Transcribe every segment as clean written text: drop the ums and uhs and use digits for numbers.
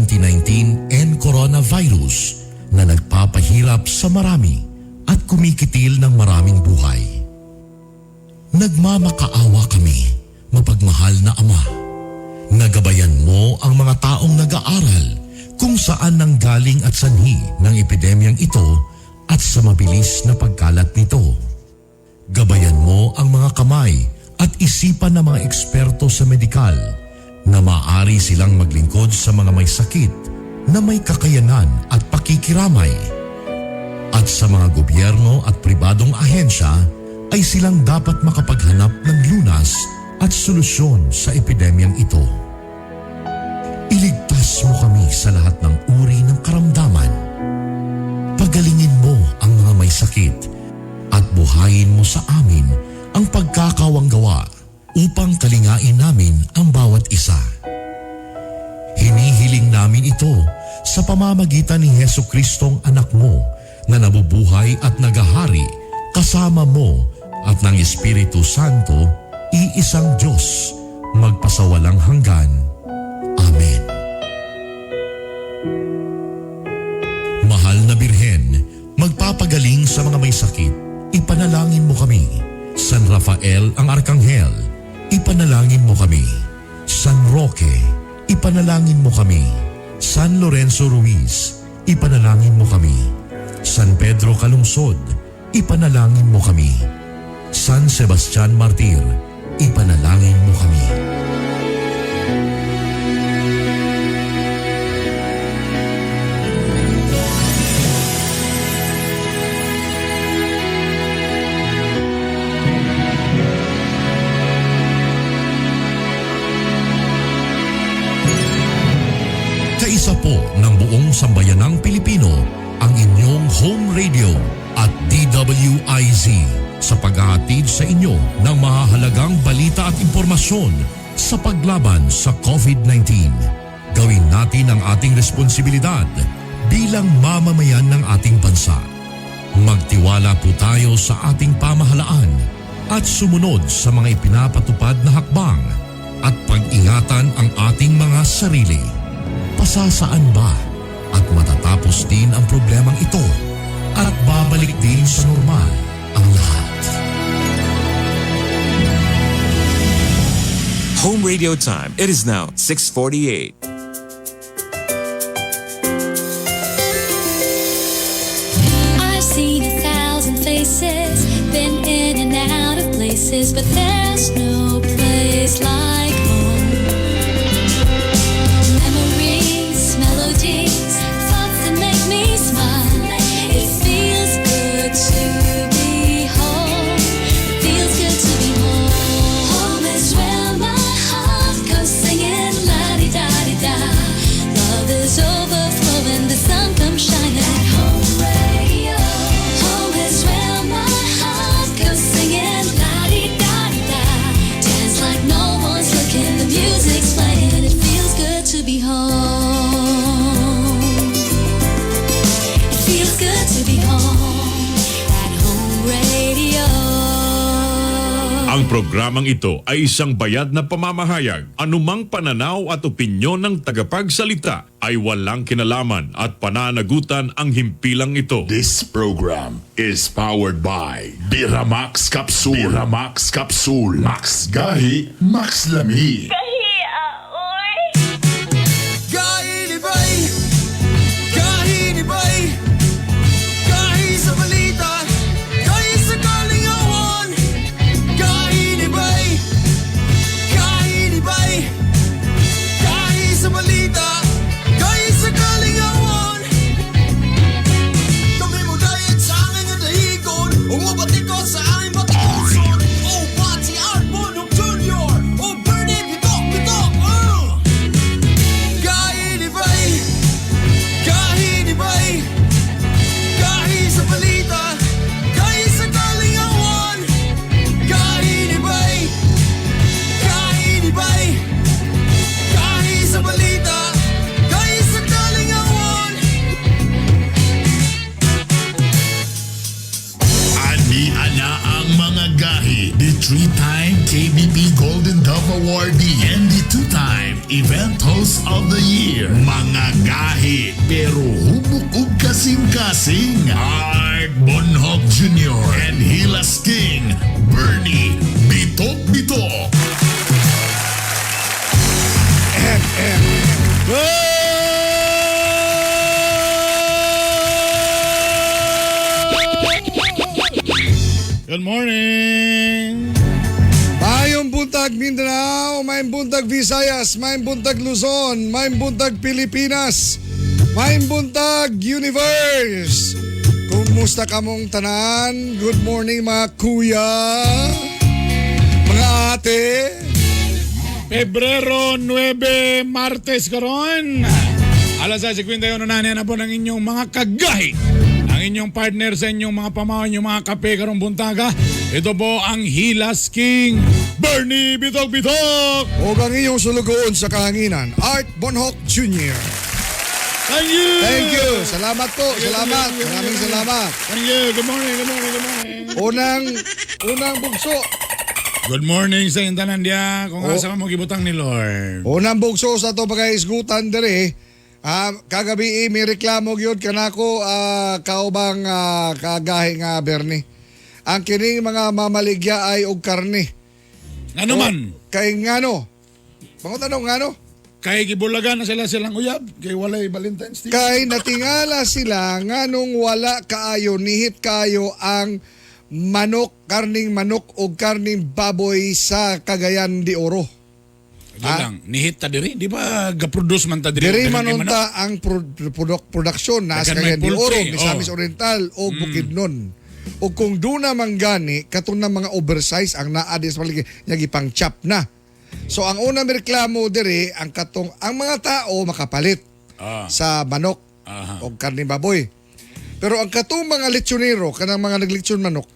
2019 and coronavirus na nagpapahirap sa marami at kumikitil ng maraming buhay. Nagmamakaawa kami, mapagmahal na Ama. Nagabayan mo ang mga taong nag-aaral kung saan nanggaling at sanhi ng epidemyang ito at sa mabilis na pagkalat nito. Gabayan mo ang mga kamay at isipan ng mga eksperto sa medikal na maaari silang maglingkod sa mga may sakit na may kakayanan at pakikiramay. At sa mga gobyerno at pribadong ahensya ay silang dapat makapaghanap ng lunas at solusyon sa epidemyang ito. Iligtas mo kami sa lahat ng uri ng karamdaman. Pagalingin mo ang mga may sakit at buhayin mo sa amin ang pagkakawanggawa upang kalingain namin ang bawat isa. Hinihiling namin ito sa pamamagitan ni Heso Kristong anak mo na nabubuhay at nagahari kasama mo at ng Espiritu Santo, iisang Diyos, magpasawalang hanggan. Amen. Mahal na Birhen, magpapagaling sa mga may sakit, ipanalangin mo kami. San Rafael ang Arkanghel, ipanalangin mo kami. San Roque, ipanalangin mo kami. San Lorenzo Ruiz, ipanalangin mo kami. San Pedro Calungsod, ipanalangin mo kami. San Sebastian Martir, ipanalangin mo kami. Kaisa po ng buong sambayanang Pilipino ang inyong home radio at DWIZ sa paghahatid sa inyo ng mahahalagang balita at impormasyon sa paglaban sa COVID-19. Gawin natin ang ating responsibilidad bilang mamamayan ng ating bansa. Magtiwala po tayo sa ating pamahalaan at sumunod sa mga ipinapatupad na hakbang at pag-ingatan ang ating mga sarili. Pasasaan ba at matatapos din ang problemang ito at babalik din sa normal ang lahat. Home radio time. It is now 6:48. I've seen 1,000 faces, been in and out of places, but there's no place like home. Memories, melodies, thoughts that make me smile. It feels good to be home. It feels good to be home. Home is where my heart goes singing la-di-da-di-da. Love is overflowing, the sun comes shining at home radio. Home is where my heart goes singing la-di-da-di-da. Dance like no one's looking, the music's playing. It feels good to be home. It feels good to be home at home radio. Ang programang ito ay isang bayad na pamamahayag. Anumang pananaw at opinyon ng tagapagsalita ay walang kinalaman at pananagutan ang himpilang ito. This program is powered by Biramax Capsule. Biramax Capsule. Max Gahi, Max Lami. Gahi ni Bay. Gahi ni Bay. Gahi sa balita. Gahi sa kalingawan. Gahi ni Bay. Gahi ni Bay. Gahi sa balita. Gahi sa kalingawan. Kami mo diet sa angay nga dahigon. Umabati ko sa aming batikuson. Oh, Pati Art Bonok Jr. Oh, Bernie Bitok Bitok. Gahi ni Bay. Gahi ni Bay. Gahi sa balita. Gahi sa kalingawan. Gahi ni Bay. Gahi ni Bay. Gahi sa balita. Gahi sa kalingawan. Ani ana ang mga gahi. Gahi, the three-time KBP Golden Dove Awardee and the two-time Event Host of the Year. Mga gahi, pero hubok ug kasing-kasing. Art Bonhoc Jr. and Hilas King, Bernie Bitok Bitok. Good morning! Mayong buntag Mindanao, mayong buntag Visayas, mayong buntag Luzon, mayong buntag Pilipinas, mayong buntag Universe. Kumusta kamong tanan? Good morning mga kuya, mga ate. Pebrero 9, Martes karon. Alas 6:51 na na po ng inyong mga kagahi. Ang inyong partner sa inyong mga pamaw, inyong mga kape karong buntaga. Ito po ang Hilas King, Bernie Bitok Bitok! O ang iyong sulugoon sa kahanginan, Art Bonhoc Jr. Thank you! Thank you. Salamat po. Salamat. Maraming salamat. Thank you. Good morning, good morning, good morning. Unang bugso. Good morning sa inyong tanan diya. Kung Oh. asa ka mo gibutang ni Lord. Unang bugso sa ato pagkaisgutan diri. Kagabi may reklamo gyud kanako kaubang kagahi nga Bernie. Ang kining mga mamaligya ay og karne. Ano man? Kay ngano? Pangutanong ngano? Kay gibulagan na sila silang uyab. Kay walay Valentine's Day. Kay natingala sila nganong wala kaayo nihit kaayo ang manok, karning manok o karning baboy sa Cagayan de Oro. Yun lang, nihit ta diri, di ba gaproduce man ta diri? Diri Daghan man kay manok. unta ang produksyon na sa Daghan may Cagayan de Oro, poultry, Misamis oh. Oriental o Bukidnon. O kung doon naman gani, katong na mga oversize ang naa di sa palengke, nya gipang chop na. So ang unang reklamo diri ang katong ang mga tao makapalit sa manok o karne baboy. Pero ang katong mga lechonero, kanang mga naglechon manok,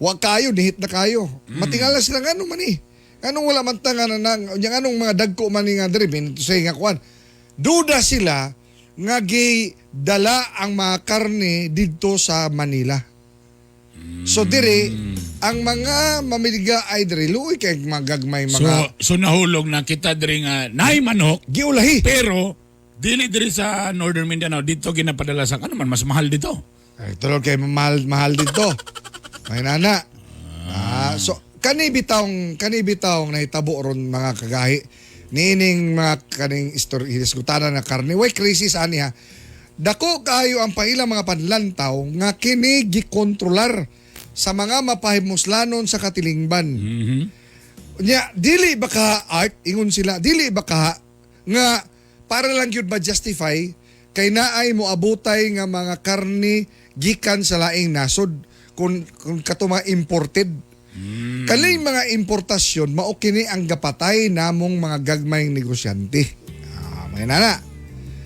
wa kayo, nihit na kayo. Matingala sila ngano man eh. Anong wala man ta nga na nang, yung anong mga dagko man ni nga diri, min say nga kuan. Duda sila nga dala ang mga karne didto sa Manila. So diri ang mga mamiliga ay diri luoy kay magagmay So mga so nahulog na kita diri nga naay manok giulahi. pero dili diri sa Northern Mindanao dito ginapadala sa ano man mas mahal dito. Ay, tulog kay mahal, mahal dito. May nana. So, kani bitawng nahitabo ron mga kagahi. Niining mga kaning istorya hilisgutanan na karne. Way crisis ani ha. Dako kaayo ang pailang mga panlantaw nga kini gikontrolar sa mga mapahimuslanon sa katilingban. Nya, dili ba ka art ingon sila, dili ba ka nga para lang gyud ma-justify kay naay moabutay nga mga karne gikan sa laing nasod kung kato mga imported. Kaning mga importasyon mao kini ang gapatay namong mga gagmayng negosyante. May nana.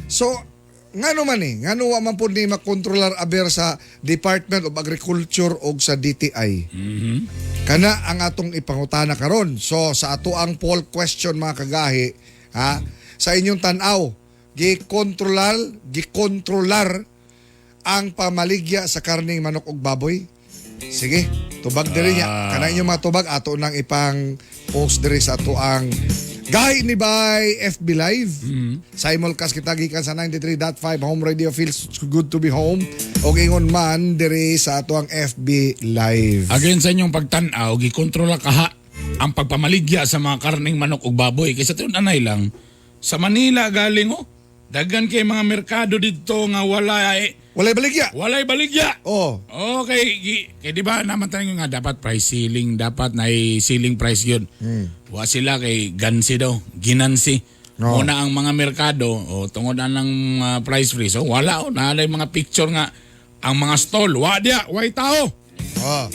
So, ngano man eh, ngano wa man pud ni makontrolar aber sa Department of Agriculture og sa DTI. Kana ang atong ipangutana karon. So sa ato ang poll question mga kagahi, ha, sa inyong tan-aw, gikontrolar ang pamaligya sa karning manok ug baboy. Sige, tubag diri niya. Kana inyong mga tubag ato nang ipang post diri sa ato ang Gahi ni by FB Live. Simulcast kita gikan sa 93.5 Home Radio, feels good to be home. Og ingon man diri sa ato ang FB Live. Again sa inyong pagtan-aw gikontrola kaha ang pagpamaligya sa mga karning manok ug baboy kaysa tiun anay lang sa Manila galing oh. Daghan kay mga merkado didto nga wala ay Walay baligya. walay baligya. Oh. Okay, kay di ba naman tayo nga dapat price ceiling, dapat na ceiling price yun. Wa sila kay gansi daw, ginansi. Oo. Una ang mga merkado, o tungod na ng price freeze, so wala oh, naalay mga picture nga ang mga stall, wa diya, way tao. Oh.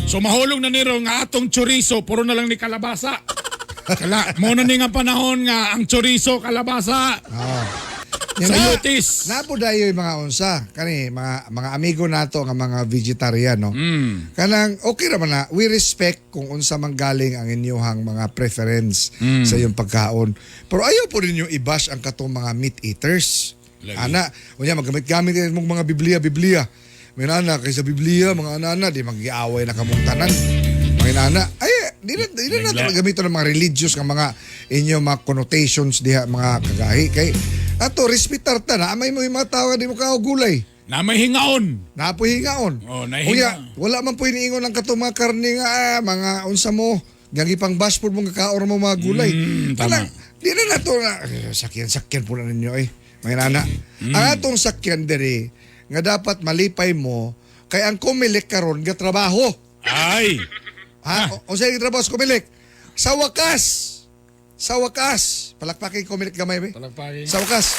So mahulog na niro nga atong chorizo, puro na lang ni kalabasa. Kala, mo na ni nga panahon nga ang chorizo kalabasa. Yan Sa na. yutis. Napo dayo yung mga unsa kani mga amigo nato nga mga vegetarian no. Kanang okay ra man na we respect kung unsa man galing ang inyuhang mga preference sa iyong pagkaon. Pero ayaw po ninyo i-bash ang katong mga meat eaters. Lagi. Ana, unya maggamit-gamit din mong mga Biblia, Biblia. May nana kay sa Biblia mga ana di magiaway na kamong tanan. Mga inana. Ay, di na Nagla- nato gamiton ng mga religious nga mga inyo mga connotations diha, mga kagahi. Kay ato respetar ta na amay mo yung mga tao nga di mo kao gulay. Na may hingaon. Napoy hingaon. Oh, nahinga. Unya, wala man po iniingon ang katong mga karne nga mga unsa mo gagi pang bash mo nga kaor mo mga gulay. Tama. Kanang, di na nato na eh, sakyan sakyan po na ninyo eh. Mga nana. Ang atong sakyan diri nga dapat malipay mo kay ang Comelec karon ga trabaho. Ay. Ha? O unsa yung trabaho sa Comelec? Sa wakas. Sa wakas. Palakpakin Comelec gamay be. Palakpakin. Sa wakas.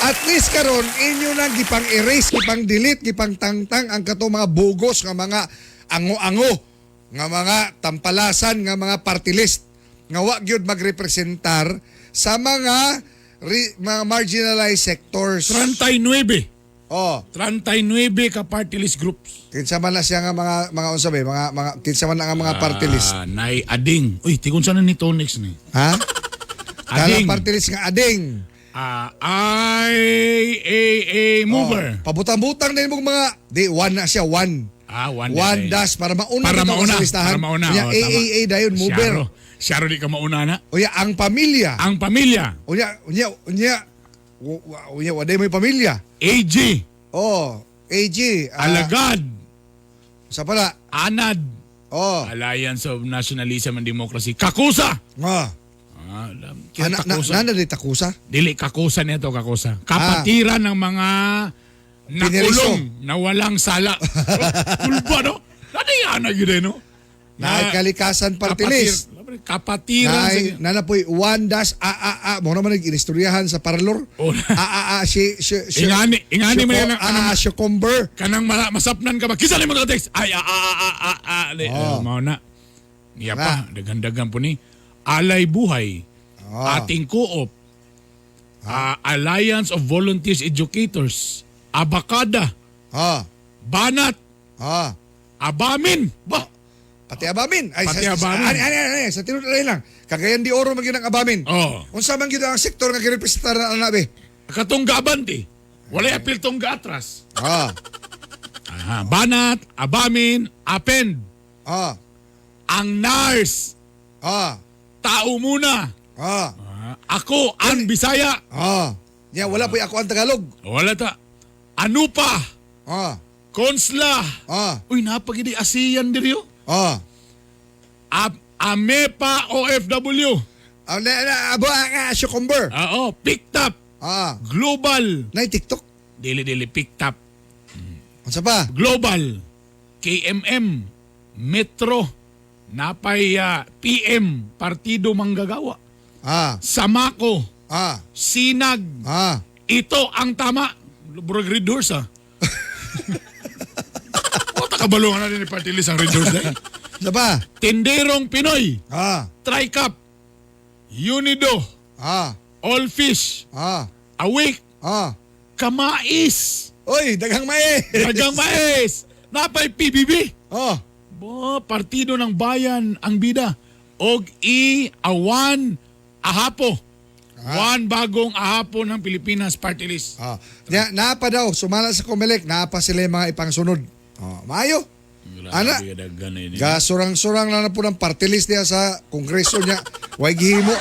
At least karon inyo nang gipang erase, gipang delete, gipang tangtang ang kato mga bugos nga mga ango-ango, nga mga tampalasan, nga mga party list nga wa gyud magrepresentar sa mga marginalized sectors. 39. Oh, 39 ka party list groups. Kinsa man na siya nga mga unsa ba mga kinsa man na nga mga party list. Ah, nay Ading. Uy, tigon sana ni Tonix ni. Ha? Kala Ading. party list nga ading. Ah, IAA mover. Oh, pabutang-butang na yung mga di one na siya, one. Ah, one. One day. dash para mauna Para bitaw mauna. sa listahan. Para mauna. Unya, Oh, tama. AAA dayon mover. Siyaro. Siyaro di ka mauna na. Unya ang pamilya. Ang pamilya. Unya unya unya unya waday mo yung pamilya. AG. Oh, AG. Alagad. Sa pala. Anad. Oh. Alliance of Nationalism and Democracy. Kakusa. Ah. Ah, alam. Ana, na, Kakusa. na, na, takusa. Dili, kakusa nito, kakusa. Kapatiran ng mga nakulong na walang sala. Kulpa, no? Nadi ana gyud eh, no? Na kalikasan party list. Kapatiran. Na, na na po'y one dash A A A. Mo naman nag-inistoryahan sa parlor. Oh. A A A si si si Ingani man yan A A si Kanang masapnan ka ba? Kisa ni mo text. Ay a a a a a. Oh. Mao na. Niya pa, daghan-daghan po ni. Alay Buhay. Oh. Ating Co-op. Alliance of Volunteers Educators. Abakada. Banat. Abamin. Ba? Pati abamin. Ay, Pati sa, abamin. Sa, ani, ani, ani, sa tinud lang. Cagayan de Oro man gyud ang abamin. Oh. Unsa man gyud ang sektor nga girepresentar na ana be? Katong gabanti. Walay apil tong gaatras. Aha. Banat, Abamin, Append. Ang NARS. Tao muna. Ako ang Bisaya. Ya, wala po ako ang Tagalog. Wala ta. Ano pa? Konsla. Uy, napagidi ASEAN diri oh. Amepa OFW. Abo ang Cucumber. Oo, picked up. Global. Nay TikTok. Dili dili picked up. Unsa pa? Global. KMM. Metro. Napay PM, Partido Manggagawa. Samako. Sinag. Ito ang tama. Burag Red Horse ah. Wata kabalungan na din ni Party List ang Red Horse na. Sa pa? Tinderong Pinoy. Tricap. Unido. All Fish. Awake. Kamais. Oy, daghang mais. Daghang mais. Napay PBB. Oh. Bo, Partido ng Bayan ang bida. Og i awan ahapo. One bagong ahapo ng Pilipinas Party List. Ya, naa pa daw, sumala sa Comelec, naa pa sila yung mga ipangsunod. Oh, maayo. Ana, gasurang-surang na na po ng party list niya sa kongreso niya. Way gihimo.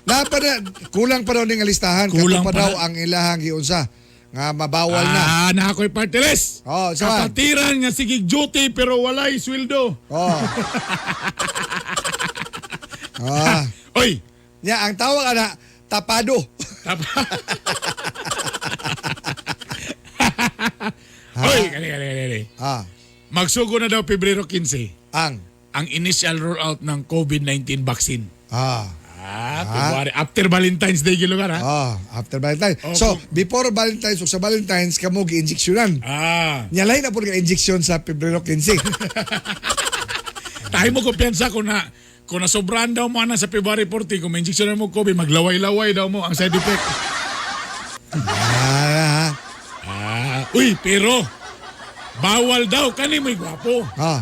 Naa pa na, kulang pa daw ning listahan. Kulang Kato pa pa daw na. ang ilahang giunsa nga mabawal na. Ah, na ako'y party list. Oh, sa Kapatiran nga sige duty pero walay sweldo. Oh. Ah. Oy. Nya ang tawag ana tapado. Oy, kali kali kali. Ah. Magsugo na daw Pebrero 15. Ang initial rollout ng COVID-19 vaccine. Ah. Ah, February. After Valentine's Day gilugar ha. Ah, after Valentine's. Oh, So, before Valentine's ug sa Valentine's kamo gi-injeksyonan. Ah. Nya lahi na pud nga injection sa Pebrero 15. Tayo mo kumpiyansa kung nasobrahan daw mo ana sa February 14, kung may injection na mo COVID, maglaway-laway daw mo ang side effect. Ah. Ah, uy, pero bawal daw kani may gwapo. Ah.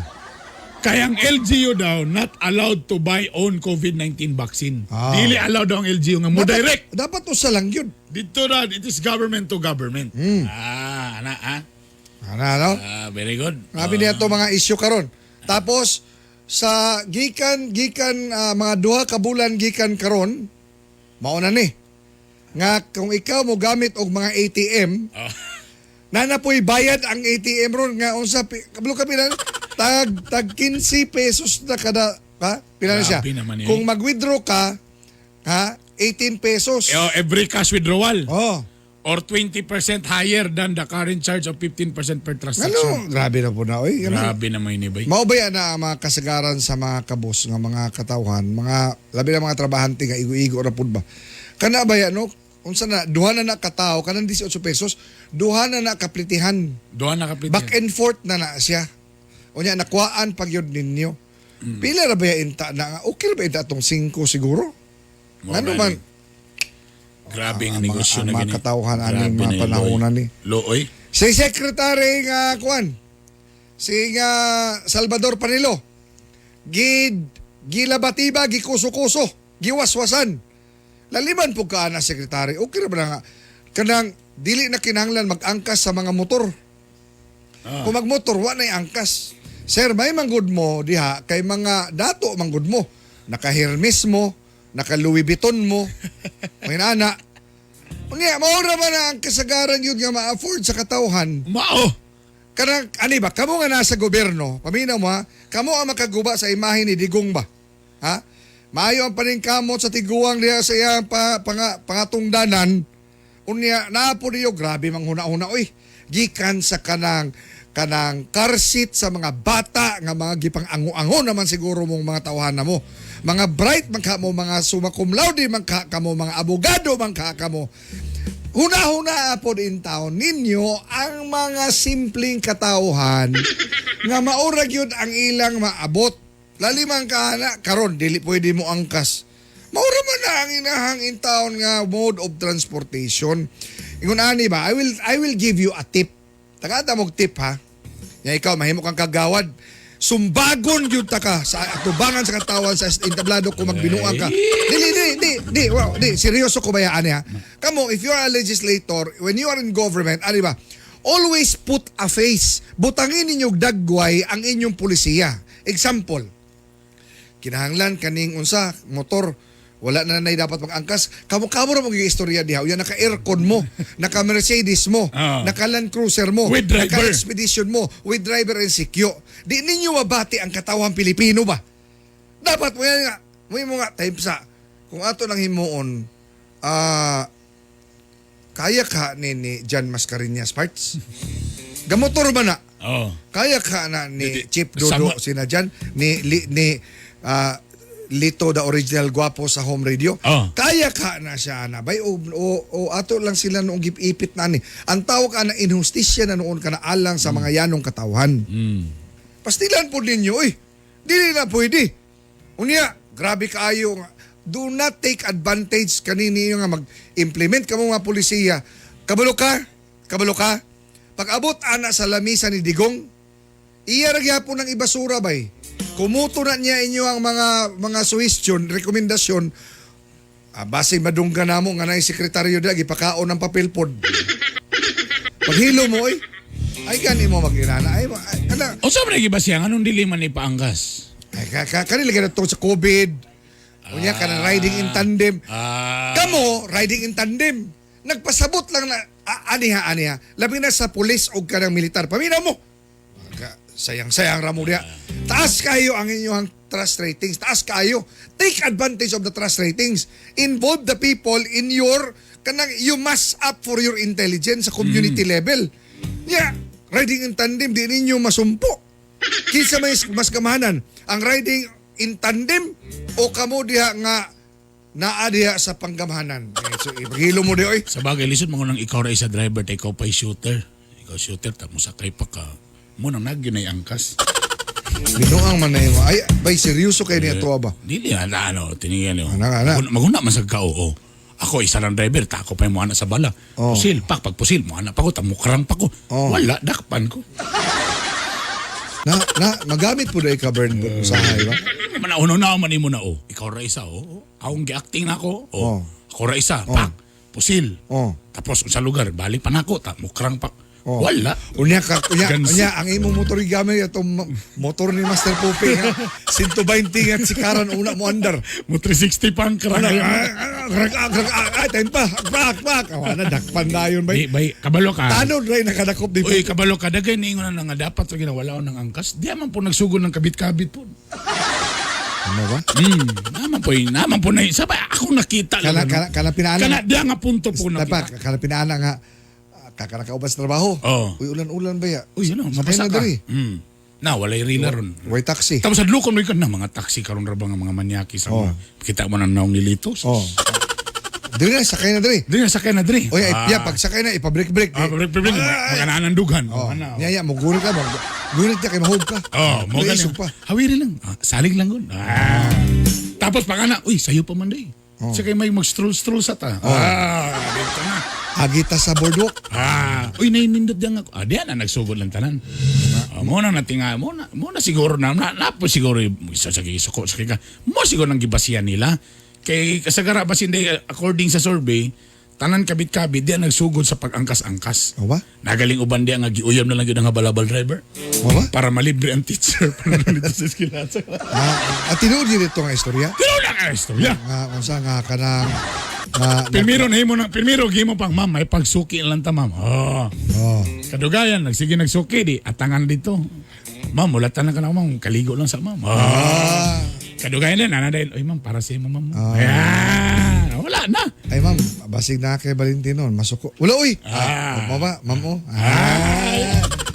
Kaya ang LGU daw not allowed to buy own COVID-19 vaccine. Ah. Dili allowed daw ang LGU nga mo direct. Dapat usa lang yun. Dito na, it is government to government. Ah, ana ah. Ana, no? Ah, very good. Grabe niya to mga issue karon. Tapos Sa gikan gikan mga 2 ka bulan gikan karon, mao na ni nga kung ikaw mo gamit og mga ATM, naa po'y bayad ang ATM ron nga unsa kabalo ka pila, tag tag 15 pesos na kada, ha, pila na siya Grabe naman eh. kung mag-withdraw ka, ha, 18 pesos. Eh, oh, every cash withdrawal. Oh. Or 20% higher than the current charge of 15% per transaction. Ano, grabe na po na, oy. Ano? Grabe naman ini, bay. Mao ba yan na ang mga kasagaran sa mga kabos nga mga katawhan, mga labi na mga trabahante nga igo-igo ra pud ba. Kana ba yan, no? Unsa na, duha na na katawo kanang 18 pesos, duha na na kaplitihan. Duha na kaplit. Back and forth na na siya. Unya nakuhaan pag yun ninyo. Pila ra ba yan inta na nga? Okay ra ba inta atong 5 siguro? Ano man? Grabe ang Ang negosyo ang na mga gini. katawhan aning Grabe mga na yun, panahonan Loy. ni. Looy. Si Secretary nga kuan, si nga Salvador Panelo, gid gilabatiba, gikuso-kuso, giwaswasan. Laliman po ka na, Secretary. Okay ra ba na nga kanang dili na kinahanglan mag-angkas sa mga motor? Kung magmotor, wa na'y angkas. Sir, may manggod mo diha kay mga dato manggod mo. Naka-Hermes mo, naka Louis Vuitton mo, may ana. Unya, mao ra ba na ang kasagaran yun nga ma-afford sa katawhan? Mao. Kanang, ani ba, kamo nga nasa gobyerno, paminaw mo ha, kamo ang makaguba sa imahe ni Digong ba? Ha? Maayo ang paningkamot sa tiguang diha sa iyang pangatungdanan. Unya, naa po niyo, grabe mang huna-huna, oy. Gikan sa kanang kanang car seat sa mga bata nga mga gipang ango-ango naman siguro mong mga tawhan na mo. Mga bright man ka mo, mga summa cum laude man ka kamo, mga abogado man ka kamo. Huna-huna pod in town ninyo ang mga simpleng katauhan nga maurag yun ang ilang maabot. Laliman ka na, karon dili pwede mo angkas. Maura man na ang inahang in town nga mode of transportation. Ingon ani ba, I will give you a tip. Tagata mog tip ha. Ya ikaw mahimo kang kagawad. Sumbagon gyud ta ka sa atubangan sa katawan sa entablado kung magbinuang ka. Dili di di di wow, di seryoso ko ba ani ha. Kamo, if you are a legislator, when you are in government, ani ba? Always put a face. Butangin ninyo og dagway ang inyong pulisiya. Example, kinahanglan kaning unsa motor, wala na nay dapat mag-angkas, kamo kamo ra mo istorya diha. Unya naka-aircon mo, naka Mercedes mo, naka Land Cruiser mo, With driver. naka Expedition mo with driver and secure. Di ninyo mabati ang katawang Pilipino ba? Dapat mo yan nga mo nga type sa kung ato lang himuon, kaya ka ni John Mascareñas parts gamotor ba na? Oh. Kaya ka na ni Chief Dodo sina dyan, ni Lito the original guwapo sa home radio. Oh. Kaya ka na siya na bay o ato lang sila noong gipipit na ni. Ang tawag ka na inhustisya na noon ka na alang sa mga yanong katawhan. Pastilan po ninyo, oy. Dili na pwede. Unya, grabe kaayo nga. Do not take advantage kanini nga mag-implement ka mo mga polisiya. Kabalo ka? Kabalo ka? Pag abot ana sa lamisa ni Digong, iya ra gyapon ng ibasura bay. Kumuto na niya inyo ang mga mga suggestion, rekomendasyon. Base madungga namo nga naay sekretaryo da gipakaon ng papel pod. Paghilo mo oy. Ay gani mo mag-inana. Ay kana O sa man ba siya anong dili man ipaangkas? ay kanila ganito sa COVID. Unya kana riding in tandem. Kamo riding in tandem. Nagpasabot lang na aniha aniha. Labi na sa pulis o kanang militar. Paminaw mo. Sayang-sayang ra mo diha. Taas kayo ang inyong trust ratings. Taas kayo. Take advantage of the trust ratings. Involve the people in your kanang you must up for your intelligence sa community level. Yeah, riding in tandem di ninyo masumpo. Kinsa may mas kamahanan, ang riding in tandem o kamo diha nga naa diha sa panggamhanan? Eh, so ipaghilo mo di oy. Sa bagay, lisod mo nang ikaw ra isa driver, ta ikaw pa'y shooter. Ikaw shooter, ta mo sakay pa ka. Mo nang nagyun ay angkas. Binuang man na imo. Ay, bay seryoso kay niya to ba? Dili na ano, tinigyan niyo. Ana, ana. Maguna man sa ka, oo. Ako isa lang driver, ta ako pa yung muana sa bala. Oh. Pusil, pak, pag pusil, muana pa ko, tamukrang pa ko. Oh. Wala, dakpan ko. Na na magamit po dai ka burn usahay ba? Man na man imo na oh. Ikaw ra isa oh. Akong gi-acting na ako. Oh. Oh. Ako ra isa, pak, pusil. Oh. Tapos sa lugar, balik pa nako, ta mukrang pa. Oh. Wala. Unya ka, unya, Gansi. unya ang imong motor gamit atong motor ni Master Pupi nga 120 nga sikaran una mo andar. Mo 360 pa ang Ano, karang. ah, time pa, pak, pak. Awa na, dakpan na yun, Di, bay. bay, kabalo ka. Tanod rin nakadakop di. Uy, kabalo ka. Dagay niingon na nga dapat rin wala ng angkas. Di man po nagsugod ng kabit-kabit po. Ano ba? Naman po na sabay ako nakita Kana, lang. kana, kana pinaana. Kana diya nga punto po Dapat, nakita. kana pinaana nga, kakanakauban sa trabaho. Oo. Uy, ulan-ulan ba ya? Uy, ano, Sakay mabasa na ka. diri. Na, walay rila ron. Way taxi. Tapos sa lukon mo na mga taxi karon ra ba nga mga manyaki sa Oh. mga kita mo na naong nilito. Oh. Diri na, sakay na diri. Dili na sakay na diri. Uy, ay, ya, pag sakay na, ipa-break-break. Ah, break break break. Mga nanandugan. Oh, Ano. nya, ya, mugulit ka, gulit ka kay mahog ka. Oh, mo May gani. isog pa. Hawiri lang. Ah, salig lang gun. Ah. Tapos pag ana, uy, sayo pa man day. Oh. Siya kay may mag-stroll-stroll sa ta. Ah, dito na. Agita sa boardwalk. Ah, uy, nainindot diyan ako. Ah, diyan na nagsugod lang tanan. Ah, mo na natinga, mo na siguro na na, na po siguro isa sa suko sa ka. Mo siguro nang gibasihan nila. Kay kasagara basin day according sa survey, tanan kabit-kabit diyan nagsugod sa pag-angkas-angkas. O ba? Nagaling uban diyan nga giuyam na lang gyud ang habalabal driver O ba? para malibre ang teacher para nandito sa eskwelahan. Ah, at tinuod yun ito nga istorya. Pero na ka istorya. Nga, unsa nga kanang nga, Primero na himo na primero gihimo pang ma'am may pagsuki lang ta ma'am. Oh. oh. Kadugayan, nagsige nagsuki di atangan dito. Ma'am, wala tanan ka na ma'am, kaligo lang sa ma'am. Oh. Ah. Kadugayan din, ana din. Oy ma'am, para sa imo ma'am. Ayan, wala na. Ay ma'am, basig na kay Valentino, masuko. Wala uy. Ah. Ah, ba, ma'am oh. Ah.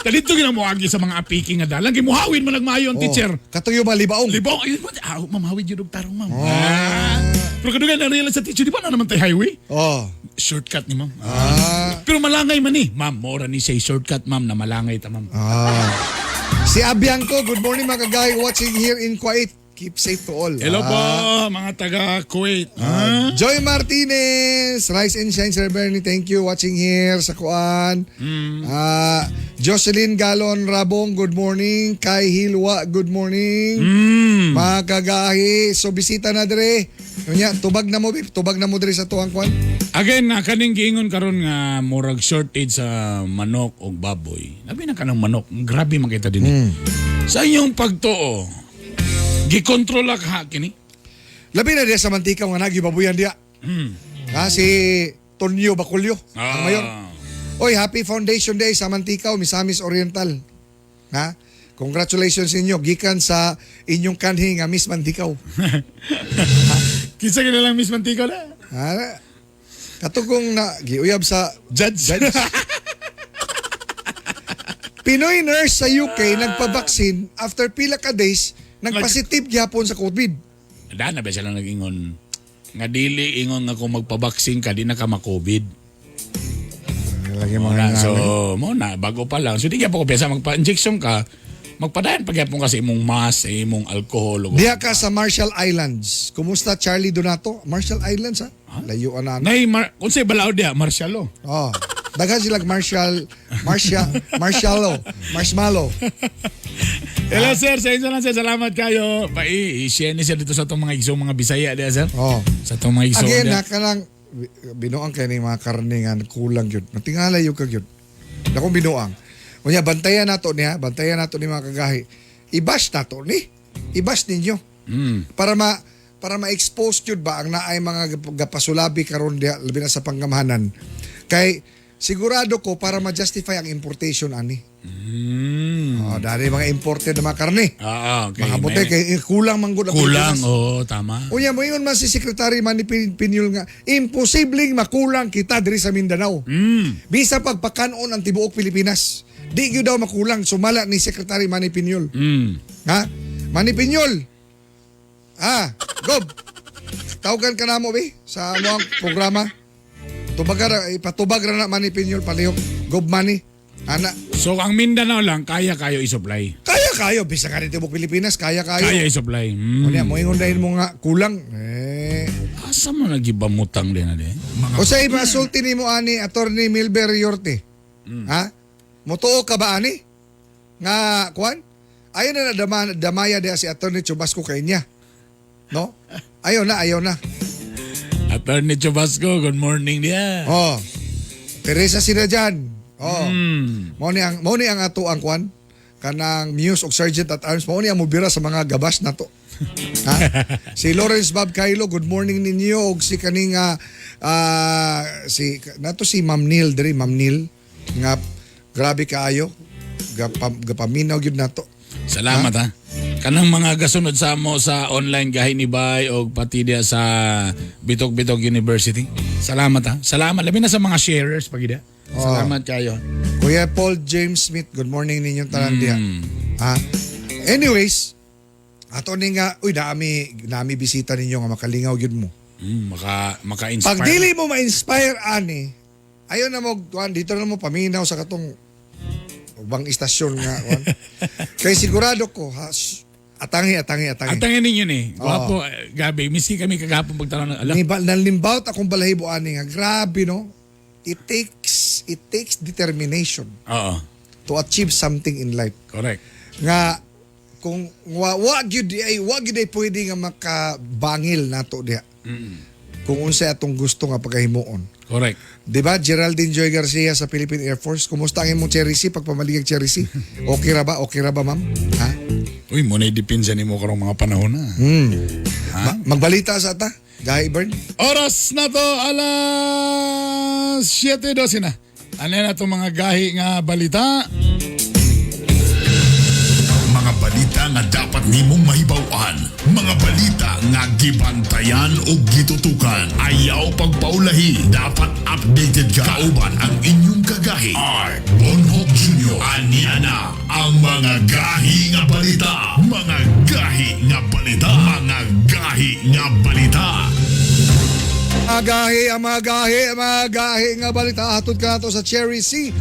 Ay. Dito ginamuagi sa mga apiki nga dalang gimuhawin man nagmaayo ang Oh. teacher. Katuyo ba libaong? Libaw, ayun mo, ah, ma'am, hawid yun og tarong ma'am. Ah. Pero kadugayan na realize sa teacher, di ba na naman tayo highway? Oh. Shortcut ni ma'am. Ah. Pero malangay man eh. Ma'am, mora ni siya shortcut ma'am na malangay ta ma'am. Ah. Si Abianco, good morning mga kagay watching here in Kuwait. Keep safe to all. Hello po, Ah. mga taga Kuwait. Ah. Joy Martinez, Rise and Shine, Sir Bernie, thank you. Watching here sa Kuan. Ah, Jocelyn Galon Rabong, good morning. Kai Hilwa, good morning. Mga kagahi, so bisita na dire. Unya, tubag na mo, bib. Tubag na mo dire sa tuwang kuan. Again, na kaning giingon karon nga murag shortage sa manok og baboy. Labi na kanang manok, grabe makita din. Eh. Sa inyong pagtuo, gikontrola ka kini? Labi na diya sa mantika nga nagibabuyan diya. Ha, si Tonyo Baculio, ang mayor. Oy, happy Foundation Day sa Manticao, Misamis Oriental. Ha? Congratulations sa inyo gikan sa inyong kanhi nga Miss Manticao. Kinsa gina lang Miss Mantika na? Ha? Katugong na giuyab sa Judge. judge. Pinoy nurse sa UK nagpa-vaccine after pila ka days nagpositive gyapon sa COVID. Dana ba sila nag-ingon? Nga dili ingon nga kung magpabaksin ka di na ka ma-COVID. Lagi Mo na, so mo na bago pa lang. So di gyapon ko piyesa magpa-injection ka, magpadayon pa gyapon ka sa imong mask, sa imong alcohol ug Diha ka sa Marshall Islands. Kumusta Charlie Donato? Marshall Islands ha? Layuan na. Nay mar unsay balaod diha martial law. Oh. Daghan sila Marshall, Marsha, Marshmallow, Marshmallow. Hello sir, sa inyo lang sir, salamat kayo. Pai, i-share ni sir dito sa itong mga igsong mga Bisaya diha sir. Oh. Sa itong mga igsong Again, diha. ha, kanang binuang kay ni mga karne nga kulang yun. Natingala yung kag yun. Nakong binuang. Unya, bantayan nato niya, bantayan nato ni mga kagahi. I-bash nato ni. I-bash ninyo. Para ma-expose yun ba ang naay mga gapasulabi karon diha labi na sa panggamhanan. Kay sigurado ko para ma-justify ang importation ani. Oh, dali mga imported na mga karne. Ah, okay. Mga bote kay kulang man gud ang Kulang, Pilipinas. oo, tama. Unya mo ingon man si Secretary Manny Piñol nga imposibleng makulang kita diri sa Mindanao. Bisa pagpakanon ang tibuok Pilipinas. Di gyud daw makulang sumala ni Secretary Manny Piñol. Ha? Manny Piñol. Ah, gob. Tawagan ka namo be sa among programa. Tubag ra ipatubag ra na Manny Piñol palihog. Gob Manny. Ana, So ang Mindanao lang kaya kayo i-supply. kaya kayo bisa ka ni tibuok Pilipinas, kaya kayo. Kaya i-supply. Unya mo ingon dahil mo nga kulang. Eh. Asa mo nagibamutang din na di? O sa iba, sulti ni mo ani, Attorney Milber Yorte. Ha? Mutuo ka ba ani? Nga, kuan? Ayaw na na damaya diya si Attorney Chubasco kay niya. No? Ayaw na, ayaw na. Attorney Chubasco, good morning diya. Oh. Teresa sila dyan. Oh. Mao ni ang ato ang kwan kanang Muse og Sergeant at Arms, mao ni ang mobira sa mga gabas nato. Ha? Si Lawrence Bob Kailo, good morning ninyo, og si kaning si nato si Ma'am Neil diri, Ma'am Neil nga grabe kaayo gapaminaw gyud nato. Salamat ha. Kanang mga gasunod sa mo sa online gahi ni Bay og pati diya sa Bitok Bitok University. Salamat ha. Salamat labi na sa mga sharers pagida. Salamat kayo. Kuya Paul James Smith, good morning ninyong tanan diha. Ha? Anyways, ato ni nga, uy, naami bisita ninyo nga makalingaw gyud mo. Maka maka-inspire. Pag dili mo ma-inspire ani, ayon na mo kuan, dito na mo paminaw sa katong ubang istasyon nga kuan. Kay sigurado ko ha, atangi, atangi, atangi. Atangin ninyo ni. Gwapo, eh, gabi. Miski kami kagahapon pagtanong ng alam. Nalimbawt akong balahibo ani nga grabe, no. It takes determination to achieve something in life. Nga kung wa gyud ay pwede nga makabangil nato diha. Kung unsay atong gusto nga pagahimuon. Correct. Di ba, Geraldine Joy Garcia sa Philippine Air Force? Kumusta ang imong Cherry C? Pagpamaligag Cherry C? Okay ra ba? Okay ra ba, ma'am? Ha? Uy, mo na depensa nimo karong mga panahon na. Magbalita sa ta? Gahi Bern? Oras na to, alas 7:12 na. Ano na itong mga gahi nga balita? Mga balita nga dapat nimong mahibaw-an. Mga balita nga gibantayan o gitutukan. Ayaw pagpaulahi. Dapat updated ka. Kauban ang inyong kagahi. R. Bonhoc Jr. Ania na ang mga gahi nga balita. Mga gahi nga balita. Mga gahi nga balita. Mga gahi, ang mga gahi, ang mga gahi nga balita. Hatod ka nato sa Cherry C.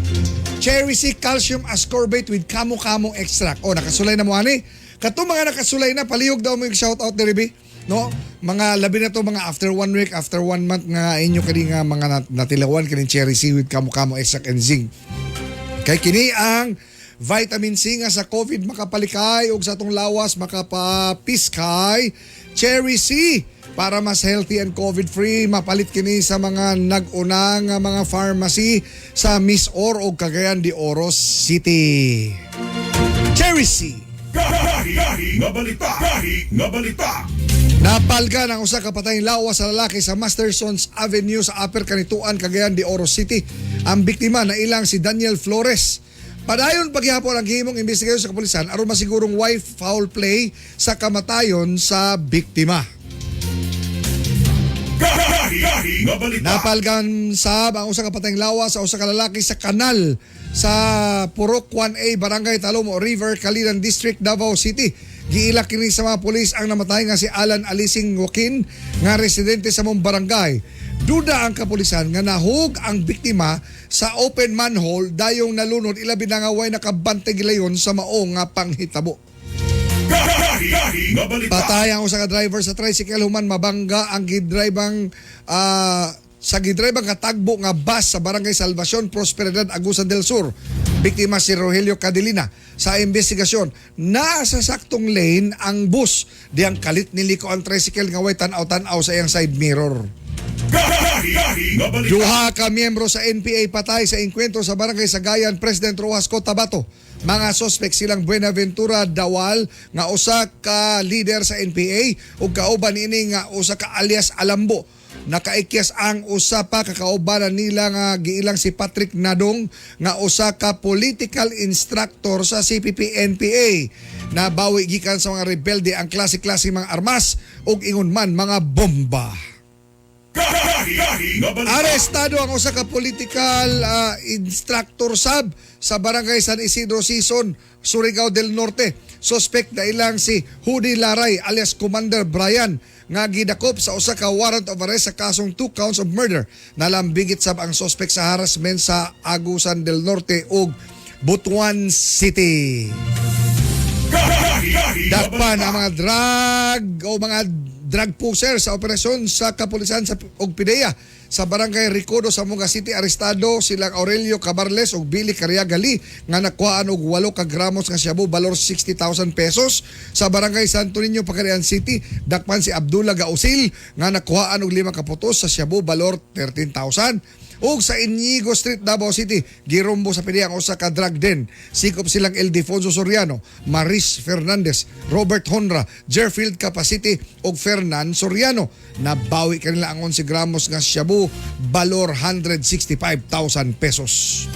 Cherry C Calcium Ascorbate with Kamo-Kamo Extract. O, nakasulay na mo ani. Katong mga nakasulay na, palihog daw mo yung shout out ni Ribi. No? Mga labi na to, mga after one week, after one month nga inyo kani nga mga natilawan kining Cherry C with Kamo-Kamo Extract and Zinc. Kay kini ang vitamin C nga sa COVID makapalikay ug sa atong lawas makapapiskay. Cherry C para mas healthy and COVID free, mapalit kini sa mga nag-una nga mga pharmacy sa Misor ug Cagayan de Oro City. Cherry C. Gahi, nga balita. Gahi, nga balita. Napalgan ang usa ka patayng lawas sa lalaki sa Mastersons Avenue sa Upper Canitoan, Cagayan de Oro City. Ang biktima na ilang si Daniel Flores. Padayon paghihapon ang gihimong investigasyon sa kapulisan aron masigurong way foul play sa kamatayon sa biktima. Gahi, nga balita. Napalgan sab ang usa ka patayng lawas sa usa ka lalaki sa kanal sa Purok 1A, Barangay Talomo River, Calinan District, Davao City. Giilak kini sa mga pulis ang namatay nga si Alan Alising Joaquin nga residente sa mong barangay. Duda ang kapulisan nga nahug ang biktima sa open manhole dayong nalunod, ilabi na nga way nakabantay gilayon sa mao nga panghitabo. Gahi, nga balita. Patay ang usa ka driver sa tricycle human mabangga ang gidribang sa gidribang katagbo nga bus sa Barangay Salvacion, Prosperidad, Agusan del Sur. Biktima si Rogelio Cadelina. Sa investigasyon, naa sa saktong lane ang bus. Diyang kalit niliko ang tricycle nga way tan-aw-tan-aw sa iyang side mirror. Gahi, nga balita. Duha ka miyembro sa NPA patay sa engkwentro sa Barangay Sagayan, President Roxas, Cotabato. Mga suspect silang Buenaventura Dawal nga usa ka leader sa NPA ug kauban niini nga usa ka alias Alambo. Nakaikyas ang usa pa ka kaubanan nila nga giilang si Patrick Nadong nga usa ka political instructor sa CPP NPA. Nabawi gikan sa mga rebelde ang klase-klase mga armas ug ingon man mga bomba. Gahi, nga balita. Arestado ang usa ka political instructor sab sa Barangay San Isidro Sison, Surigao del Norte. Suspect na ilang si Hudi Laray alias Commander Brian nga gidakop sa usa ka warrant of arrest sa kasong two counts of murder. Nalambigit sab ang suspect sa harassment sa Agusan del Norte ug Butuan City. Gahi, nga Dakpan balita. ang mga drug o mga drug pusher sa operasyon sa kapulisan sa og PDEA. Sa Barangay Ricodo sa Moga City, arestado silang Aurelio Cabarles ug Billy Cariagali nga nakuhaan og 8 ka gramos nga shabu balor 60,000 pesos. Sa Barangay Santo Niño, Pagadian City, dakpan si Abdullah Gausil nga nakuhaan og 5 ka putos sa shabu balor 13,000. Ug sa Inigo Street, Davao City, girumbo sa pidiyang usa ka drug den. Sikop silang Ildefonso Soriano, Maris Fernandez, Robert Honra, Jerfield Capacity ug Fernan Soriano. Nabawi kanila ang 11 gramos nga shabu balor 165,000 pesos.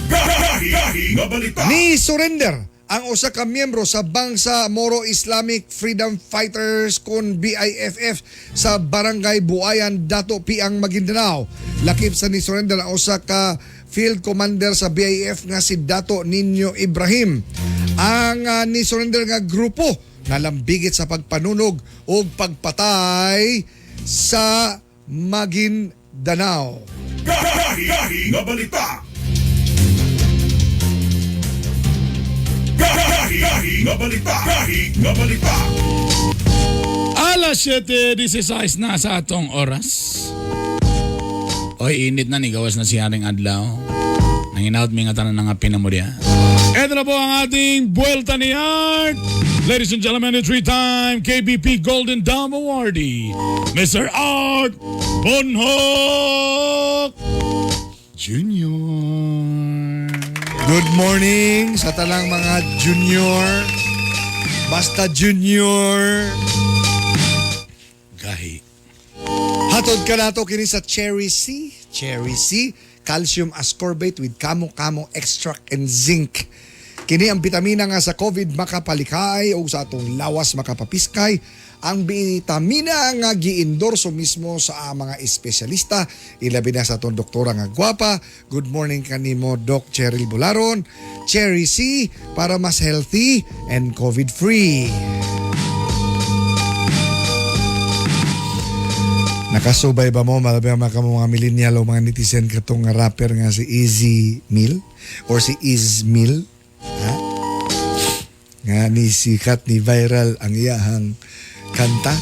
Ni surrender ang usa ka miyembro sa Bangsa Moro Islamic Freedom Fighters kon BIFF sa Barangay Buayan, Dato Piang, Maguindanao. Lakip sa ni surrender ang usa ka field commander sa BIF nga si Dato Nino Ibrahim. Ang ni surrender nga grupo nalambigit sa pagpanunog ug pagpatay sa Maguindanao. Alas 7:16 na sa atong oras. Oy, init na ni gawas na si Haring Adlaw. Nanginaot mi nga tanan nga pinamurya. Ito na po ang ating Buelta ni Art. Ladies and gentlemen, the three-time KBP Golden Dome Awardee, Mr. Art Bonhoc Jr. Good morning sa talang mga junior. Basta junior. Gahi. Hatod ka nato kini sa Cherry C. Cherry C, calcium ascorbate with kamo-kamo extract and zinc. Kini ang bitamina nga sa COVID makapalikay o sa atong lawas makapapiskay. Ang bitamina nga giendorso mismo sa mga espesyalista, ilabi na sa atong doktora nga gwapa. Good morning kanimo Doc Cheryl Bularon. Cherry C para mas healthy and COVID free. Nakasubay ba mo, malabi ang mga kamo mga millennial o mga netizen katong nga rapper nga si Easy Mill or si Iz Mill? Ha? Nga ni sikat ni viral ang iyahang kanta.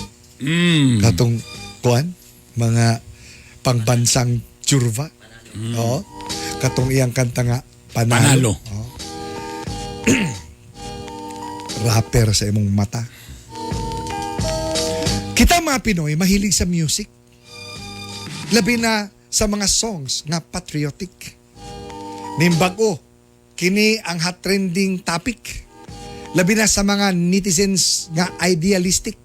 Katong kuan, mga pangbansang tsurva. Oo. Katong iyang kanta nga Panalo. Panalo. Oo. Rapper sa imong mata. Kita mga Pinoy mahilig sa music. Labi na sa mga songs nga patriotic. Nimbag-o, kini ang hot trending topic. Labi na sa mga netizens nga idealistic.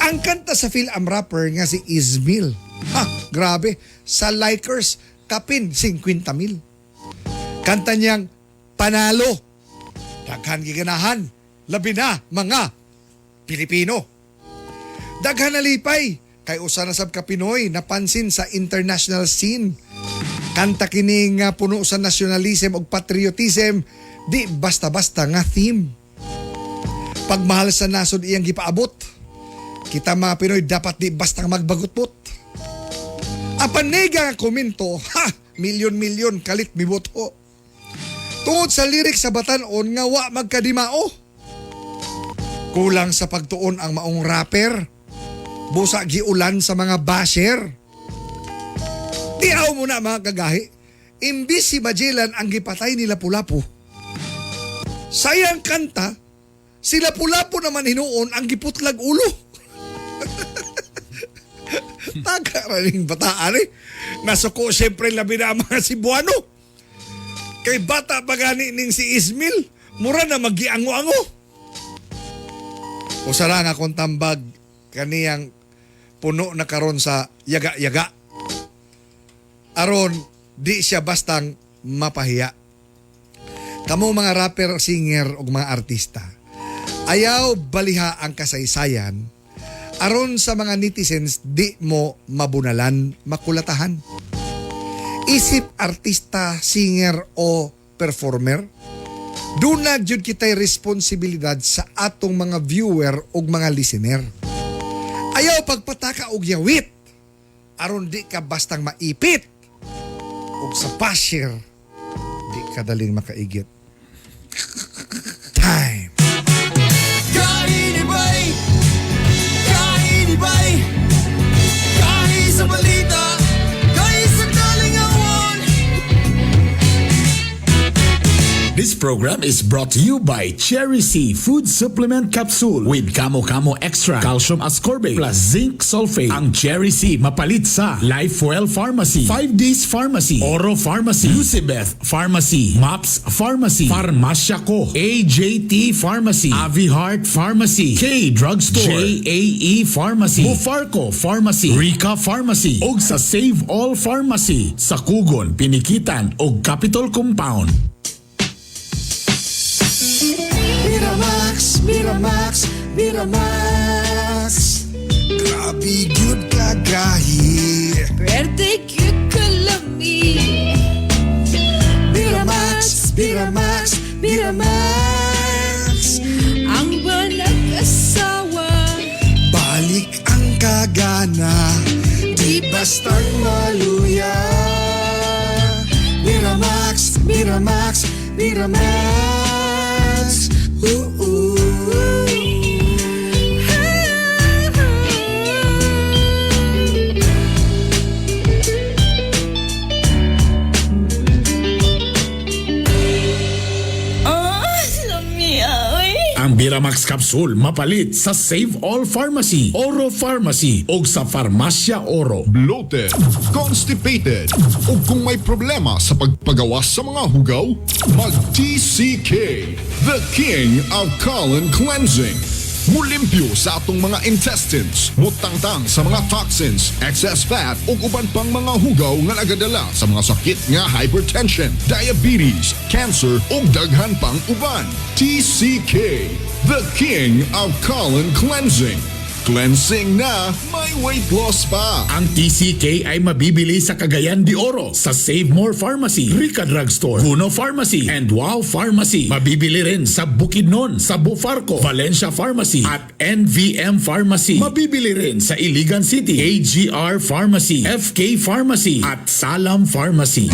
Ang kanta sa Phil-Am rapper nga si Izmil. Ha, grabe. Sa likers, kapin 50 mil. Kanta niyang Panalo. Daghan giganahan. Labi na mga Pilipino. Daghan na lipay kay usa na sab ka Pinoy napansin sa international scene. Kanta kini nga puno sa nationalism ug patriotism, di basta-basta nga theme. Pagmahal sa nasod iyang gipaabot. Kita mga Pinoy dapat di basta magbagutbot. Apan nega nga komento, ha, milyon-milyon kalit miboto. Tungod sa lyrics sa batan-on nga wa magkadimao. Kulang sa pagtuon ang maong rapper. Busa giulan sa mga basher. Tiaw mo na mga kagahi. Imbis si Magellan ang gipatay ni Lapu-Lapu. Sayang kanta, si Lapu-Lapu naman hinuon ang giputlag ulo. Taga rin bataan eh. Nasuko siyempre labi na ang mga Cebuano. Kay bata pa gani ning si Ismil, mura na magiango-ango. Usara nga akong tambag kaniyang puno na karon sa yaga-yaga. Aron, di siya bastang mapahiya. Kamo mga rapper, singer ug mga artista, ayaw baliha ang kasaysayan aron sa mga netizens di mo mabunalan, makulatahan. Isip artista, singer o performer, doon na jud kita'y responsibilidad sa atong mga viewer ug mga listener. Ayaw pagpataka og yawit aron di ka bastang maipit ug sa basher di ka daling makaigit. Time. Kainibay! Kainibay! Kahi sa balita! program is brought to you by Cherry C Food Supplement Capsule with Kamo Kamo Extra, Calcium Ascorbate plus Zinc Sulfate. Ang Cherry C mapalit sa Lifewell Pharmacy, 5 Days Pharmacy, Oro Pharmacy, Lucibeth Pharmacy, Maps Pharmacy, Farmacia Ko, AJT Pharmacy, Avi Heart Pharmacy, K Drugstore, JAE Pharmacy, Bufarco Pharmacy, Rica Pharmacy, og sa Save All Pharmacy sa Kugon, Pinikitan og Capitol Compound. Miramax, Miramax, Miramax. Grabe gyud kagahi. Pwerte cute kalami. Miramax, Miramax, Miramax. Ang walang asawa. Balik ang kagana, di bastang maluya. Miramax, Miramax, Miramax. Ooh, Oh, lami oy. Ang Biramax Capsule mapalit sa Save All Pharmacy, Oro Pharmacy og sa Farmacia Oro. Bloated, constipated, o kung may problema sa pagpagawas sa mga hugaw, mag-TCK, the king of colon cleansing. Mulimpyo sa atong mga intestines, mutangtang sa mga toxins, excess fat ug uban pang mga hugaw nga nagadala sa mga sakit nga hypertension, diabetes, cancer ug daghan pang uban. TCK, the king of colon cleansing. Cleansing na, may weight loss pa. Ang TCK ay mabibili sa Cagayan de Oro, sa Save More Pharmacy, Rica Drugstore, Guno Pharmacy, and Wow Pharmacy. Mabibili rin sa Bukidnon, sa Bufarco, Valencia Pharmacy, at NVM Pharmacy. Mabibili rin sa Iligan City, AGR Pharmacy, FK Pharmacy, at Salam Pharmacy.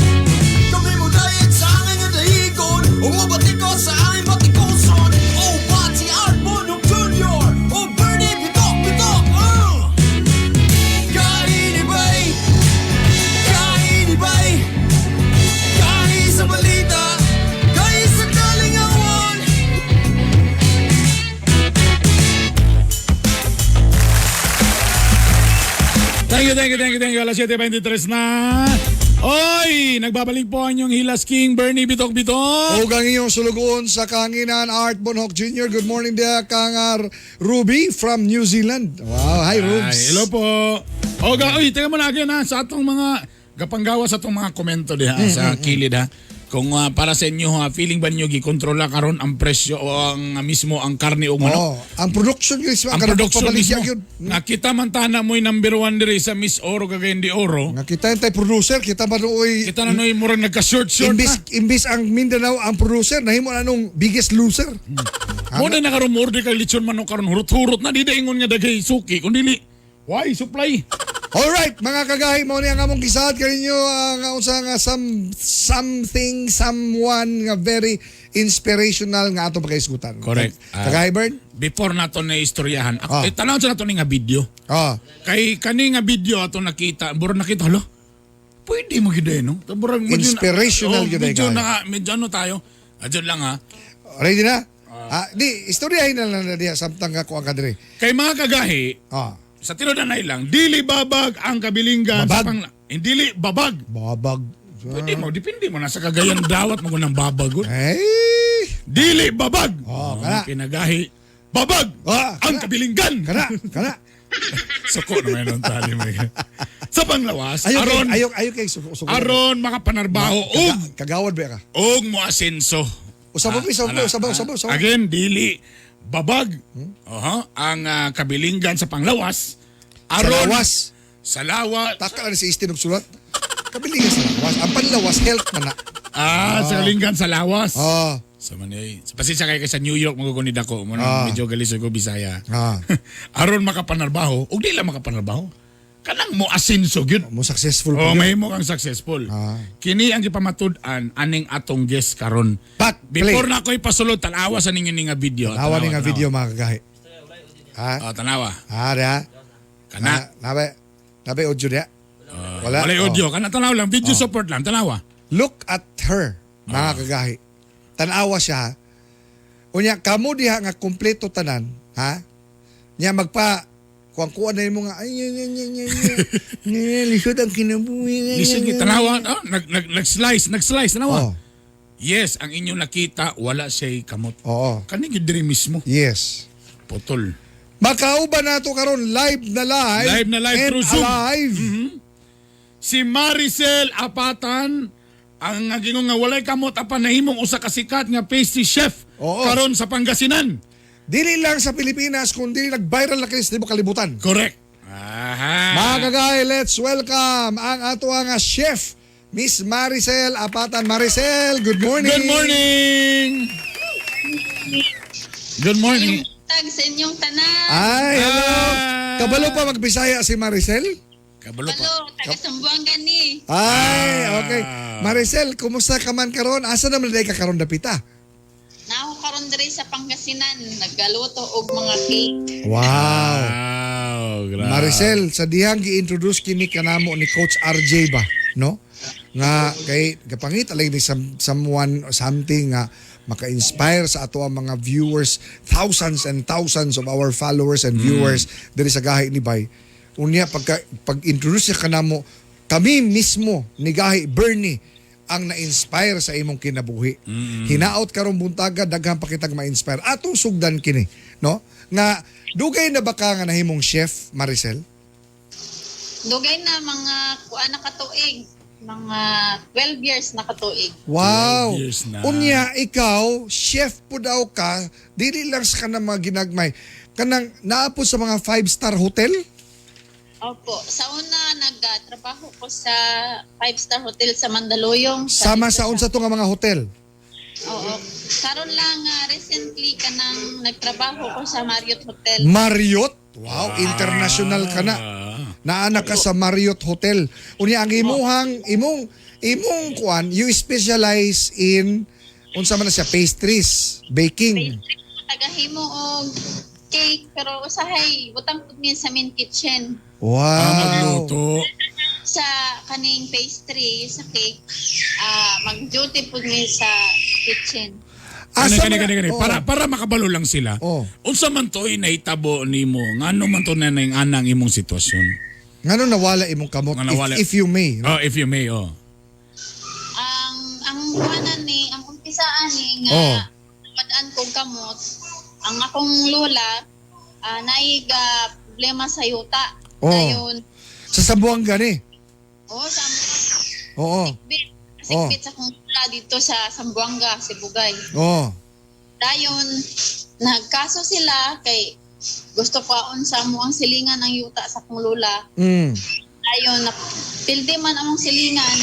Kami mo diet sa angin nga dahigon. Umabati ko sa angin batikuson. Oh, Bati Art Bonok Jr. Oh, Bernie Bitok Bitok. Kainibay! Kainibay! Kahi sa balita! Kahi sa kalingawan! Thank you, thank you, thank you, thank you. Alas 7:23 na. Oy! Nagbabalik po ang inyong Hilas King, Bernie Bitok Bitok. Ug ang iyong sulugoon sa kanginan, Art Bonhoc Jr. Good morning dia kang Ruby from New Zealand. Wow, hi Rubes. Ay, hello po. Oga, oy, teka muna again ha, sa atong mga gapanggawa sa atong mga komento diha sa kilid ha. Kung para sa inyo ha, feeling ba ninyo gikontrola karon ang presyo o ang mismo ang karne o manok? Oh, ang production gyud Ang kanang production pagpabaligya mismo. gyud. Nakita man tana mo'y number one diri sa Miss Oro Cagayan de Oro. Nga kita tay producer, kita ba nooy Kita na no'y murag nagka-short-short imbis na. imbis ang Mindanao ang producer nahimo na nung biggest loser. Mo na nakarumor di kay lechon manok karon hurot-hurot na di ingon nga daghay suki kun dili. Why supply? Alright, mga kagahi, mao ni ang among gisaad kaninyo ang unsa nga something someone nga very inspirational nga ato pakaisgutan. Correct. Kagahi Bern? Before nato na istoryahan, ako, Ah. eh, tanaw sa nato ni nga video. Kay kani nga video ato nakita, murag nakita hala. Pwede mo gyud eh, no? Murag medyo na- Inspirational oh, gyud ay medyo kaayo. na medyo ano tayo. Adyo lang ha. Ready na? Ah, di istoryahin na lang na diha samtang ako ang kadiri. Kay mga kagahi, sa tinuod na lang, dili babag ang kabilinggan sa Babag? pang dili babag. Babag. Pwede mo, depende mo nasa Cagayan dawat mo ng babag. oh. Eh. Dili babag. Oh, kana. Kinagahi. Babag Ah, ang kana. kabilinggan. Kana, kana. Suko naman ang tali mo. Sa panglawas, Ayaw aron kay, ayaw, ayaw kay suko, suko. aron makapanarbaho og Kagawad ba ka? og moasenso. Usab usab Ala, usab usab usab. Again, dili babag. Oho, ang kabilinggan sa panglawas Sa aron lawas. Sa lawas. Taka na si Istin og sulat. Kabilingan sa lawas. Ang panlawas health man na. Ah, sa kalinggan sa lawas. Ah. Sa manay. Pasensya kay sa New York maguguni dako mo medyo galisod ko Bisaya. Aron makapanarbaho, ug di lang makapanarbaho. Kanang mo asenso gyud. Mo successful Oh, pa gyud. mahimo kang successful. Kini ang gipamatud-an aning atong guest karon. But, Before play. na ko ipasulod tan-awa sa ninyo ni nga video. Tanawa ni nga video mga kagahi. Ha? Oh, tanawa. Ha, diha. Kana. Ah, nabe. Nabe audio diha. Wala. Walay Oh. audio. Kana tanaw lang video support lang tanawa. Look at her, mga kagahi. Tanawa siya ha. Unya kamo diha nga kumpleto tanan, ha? Nya magpa kuang-kuan na imo nga ay ay ay ay ay, ay. Lisod ang kinabuhi. Lisod ni tanawa, oh, nag nag nag-slice, nag-slice tanawa. Oh. Yes, ang inyong nakita wala siya'y kamot. Oo. Kani gyud diri mismo. Yes. Putol. Makauban nato karon live na live. Live na live and through Zoom. Alive. Si Maricel Apatan ang nagingong nga walay kamot apan nahimong usa ka sikat nga pastry chef Oo. karon sa Pangasinan. Dili lang sa Pilipinas kundi nag-viral na kini sa tibuok kalibutan. Correct. Aha. Mga kagay, let's welcome ang ato nga chef, Miss Maricel Apatan. Maricel, good morning. Good morning. Good morning. Tag sa inyong tanan. Ay, hello. Ah. Kabalo pa magbisaya si Maricel? Kabalo pa. Hello, taga Sambuanga ni. Ay, Ah. okay. Maricel, kumusta ka man karon? Asa naman day ka karon dapita? Nako karon diri sa Pangasinan, naggaluto og mga cake. Wow. Wow, grabe. Maricel, sa dihang gi-introduce kini kanamo ni Coach RJ ba, no? Nga kay gapangit alay ni someone or something nga maka-inspire sa ato ang mga viewers, thousands and thousands of our followers and viewers diri sa gahi ni Bay. Unya pagka pag-introduce siya kanamo, kami mismo ni Gahi Bernie ang na-inspire sa imong kinabuhi. Hinaot karong buntaga daghan pa kitag ma-inspire. Atong sugdan kini, no? Nga dugay na ba ka nga nahimong chef, Maricel? Dugay na mga kuan na katuig, mga 12 years na katuig. Wow. 12 years na. Unya ikaw, chef po daw ka, dili lang sa kanang mga ginagmay. Kanang naa po sa mga five-star hotel? Opo, sa una nagtrabaho ko sa five-star hotel sa Mandaluyong. Sama sa unsa to nga mga hotel? Oo. Karon lang recently kanang nagtrabaho ko sa Marriott Hotel. Marriott? Wow, international ka na. Naana ka sa Marriott Hotel. Unya ang imuhang imong imong kuan, you specialize in unsa man na siya pastries, baking. Tagahimo og cake pero usahay butang pud mi sa main kitchen. Wow. Ah, magluto. Sa kaning pastry sa cake, mag-duty pud mi sa kitchen. Kani Asa kani man- kani kani. Oo. Para makabalo lang sila. Oo. Unsa man to'y nahitabo nimo? Ngano man to na ning anang imong sitwasyon? Ngano nawala imong kamot Nga nawala. if you may. Oh, if you may, oh. Ang kuanan ni, ang umpisaan ni nga Oh. padaan kog kamot, ang akong lola naiga problema sa yuta. Oh. Dayon, Sa Sambuanga ni. oh, sa Oo. Sikbit, sikbit sa akong lola dito sa Sambuanga, Sibugay. Oo. Dayon, nagkaso sila kay gusto kwaon sa mo ang silingan ng yuta sa akong lola. Dayon, napildi man among silingan.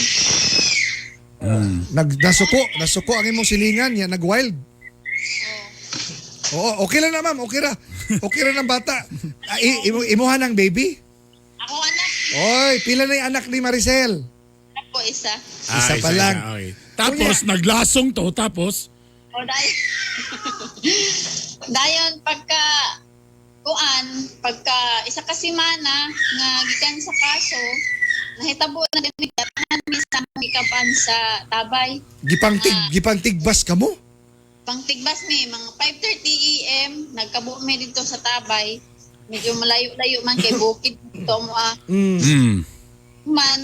Nag nasuko, nasuko ang imong silingan, ya nag-wild. Oo, okay lang na ma'am, okay ra. Okay ra ng bata. Ah, imuha ng baby? Ako anak Oy, pila na yung anak ni Maricel? po isa. Isa pa lang. Okay. Tapos naglasong to tapos O dayon. Dayon pagka kuan, pagka isa ka semana nga gikan sa kaso, nahitabo na din mi tanan mi sa among gikapan sa Tabay. Gipangtig, gipangtigbas ka mo? Pangtigbas mi mga 5:30 AM nagkabo mi dito sa Tabay. Medyo malayo-layo man kay bukid dito mo ah. Man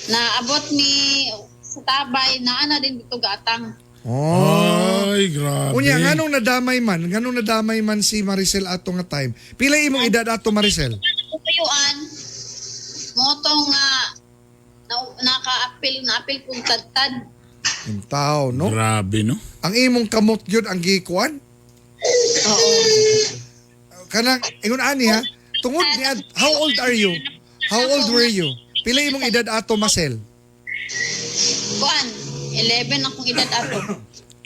naabot mi sa Tabay naa na din dito gaatang. Oh. Ay, grabe. Unya, nganong nadamay man? Nganong nadamay man si Maricel ato nga time? Pila imong edad ato Maricel? Katayuan mo to nga na, naka-apil na-apil kong tadtad. Intaw, no? Grabe, no? Ang imong kamot yun ang gikuan? Oo. Kanang ingon ani ha, tungod ni how old are you? How old were you? Pila imong edad ato Marcel? Kuan, 11 akong edad ato.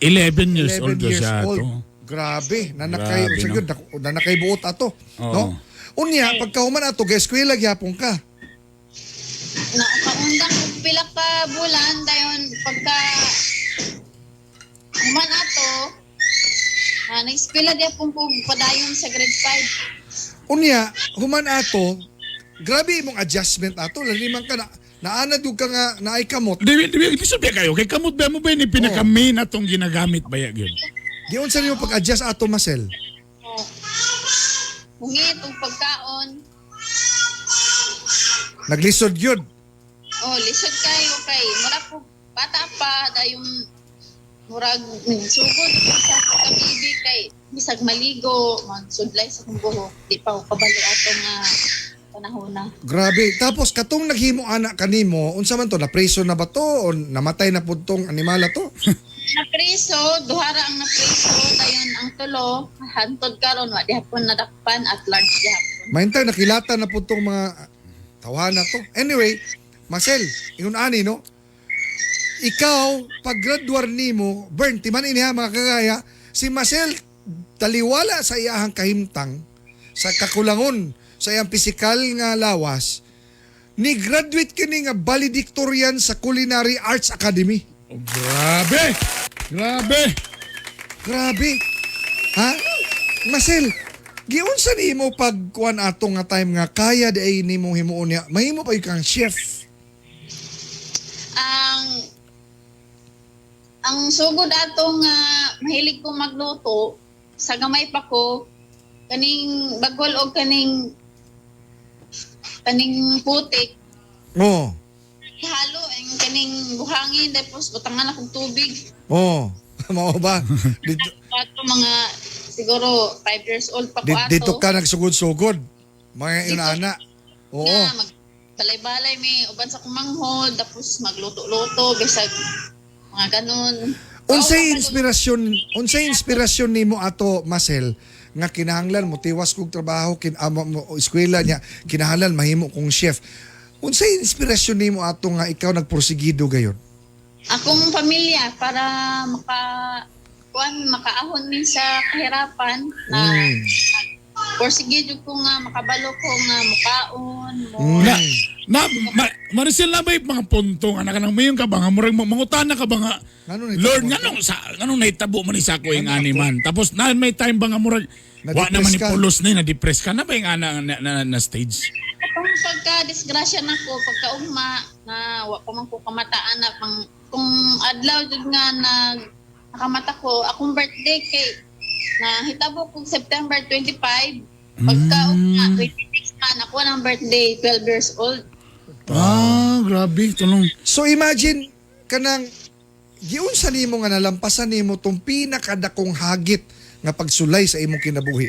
11 years 11 old years siya old. ato. Grabe, nanakay Grabe, sa no? gyud nanakay buot ato, Oo. no? Unya pagkahuman ato ga eskwela gyapon ka. Nakaundang og pila ka bulan dayon pagka human ato, nag-eskwela di akong padayon sa grade 5. Unya human ato, grabe imong adjustment ato, laliman ka na. Naanad yung ka nga naay kamot. Di di di sabi kayo kay kamot ba mo ba ni pinaka main atong ginagamit ba ya gyud. Giunsa nimo pag-adjust ato, Marcel? Oh. Hungit og pagkaon. Naglisod yun. Oh, lisod kayo kay murag ko bata pa dayong murag sugod ko sa pagkabibi kay bisag maligo, magsudlay sa akong buhok. Di pa ko kabalo ato nga panahon na. Grabe. Tapos katong naghimo ana kanimo, unsa man to, napreso na ba to o namatay na pud tong animala to? Napreso, duhara ang napreso, dayon ang tulo, hantod karon wa dihapon nadakpan at large dihapon. Mahintay nakilata na pud tong mga tawhana to. Anyway, Marcel, ingon ani no. Ikaw pag graduar nimo, Bern, timan ini ha mga kagaya, si Marcel taliwala sa iyahang kahimtang sa kakulangon sa iyang pisikal nga lawas, ni graduate kini nga valedictorian sa Culinary Arts Academy. Oh, grabe. Grabe. Grabe. Ha? Marcel, giunsa nimo pag kuan ato nga time nga kaya di ay nimo himuon niya. Mahimo pa kang chef. Ang sugod ato nga mahilig ko magluto sa gamay pa ko kaning bagol og kaning kaning putik Oh. halo ang kaning buhangin tapos butangan akong tubig. Oh. Mao ba? Dito, Ato mga siguro 5 years old pa ko ato. dito ka nagsugod-sugod. Mga Dito. inaana. Oo. Nga, mag balay-balay mi uban sa kumanghod tapos magluto-luto bisag mga ganun. Unsay inspirasyon, unsay inspirasyon nimo ato Marcel nga kinahanglan mo tiwas kog trabaho kin amo mo eskwela niya kinahanglan mahimo kong chef. Unsay inspirasyon nimo ato nga ikaw nagporsigido gayon? Akong pamilya para maka kuan makaahon min sa kahirapan na porsige jud ko nga makabalo ko nga mukaon mo. Na na ma, Maricel na ba yung mga punto nga nakanang mayon ka ba nga murag mangutana ka ba nga Ngano nahitabo Lord man? nganong sa nganong nahitabo man ni sa ako yung animan tapos na may time ba nga murag wa Na-depress naman ni ka? pulos ni na depress ka na ba yung ana na, na, na stage? Katong pagka disgrasya nako pagkaugma na wa pa man ko kamataan na pang kung adlaw jud nga nag nakamata ko akong birthday kay nahitabo kog September 25 pagkaugma 26 man ako ng birthday 12 years old. Ah, grabe tulong. So imagine kanang giunsa nimo nga nalampasan nimo tong pinakadakong hagit nga pagsulay sa imong kinabuhi.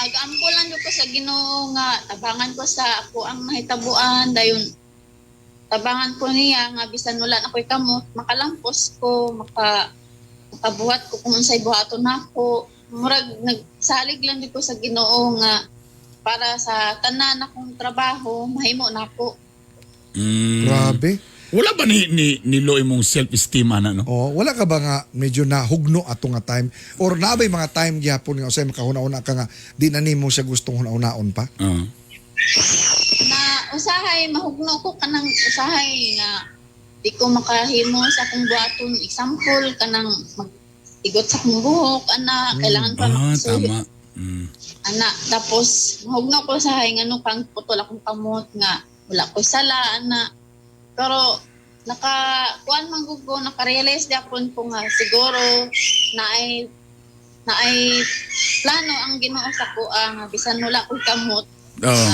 Gaampo lang jud ko sa Ginoo nga tabangan ko sa ako ang nahitabuan dayon tabangan ko niya nga bisan wala na ko'y kamot makalampos ko makabuhat ko kung unsay buhaton nako murag nagsalig lang jud ko sa Ginoo nga para sa tanan akong trabaho mahimo nako. Grabe. Wala ba ni ni nilo imong self-esteem ana no? Oh, wala ka ba nga medyo nahugno ato nga time or naabay mga time gyapon nga usay makahuna-una ka nga di na nimo siya gustong huna-unaon pa? Oo. Na usahay mahugno ko kanang usahay nga di ko makahimo sa akong buhaton, example kanang mag-igot sa akong buhok ana kailangan pa Ah, makasuyo. tama. Ana tapos mahugno ko usahay ngano kang putol akong kamot nga wala ko sala ana pero naka kuan man gud ko naka-realize gyapon ko nga siguro na ay plano ang Ginoo sa kuha nga bisan wala ko'y kamot. Oo.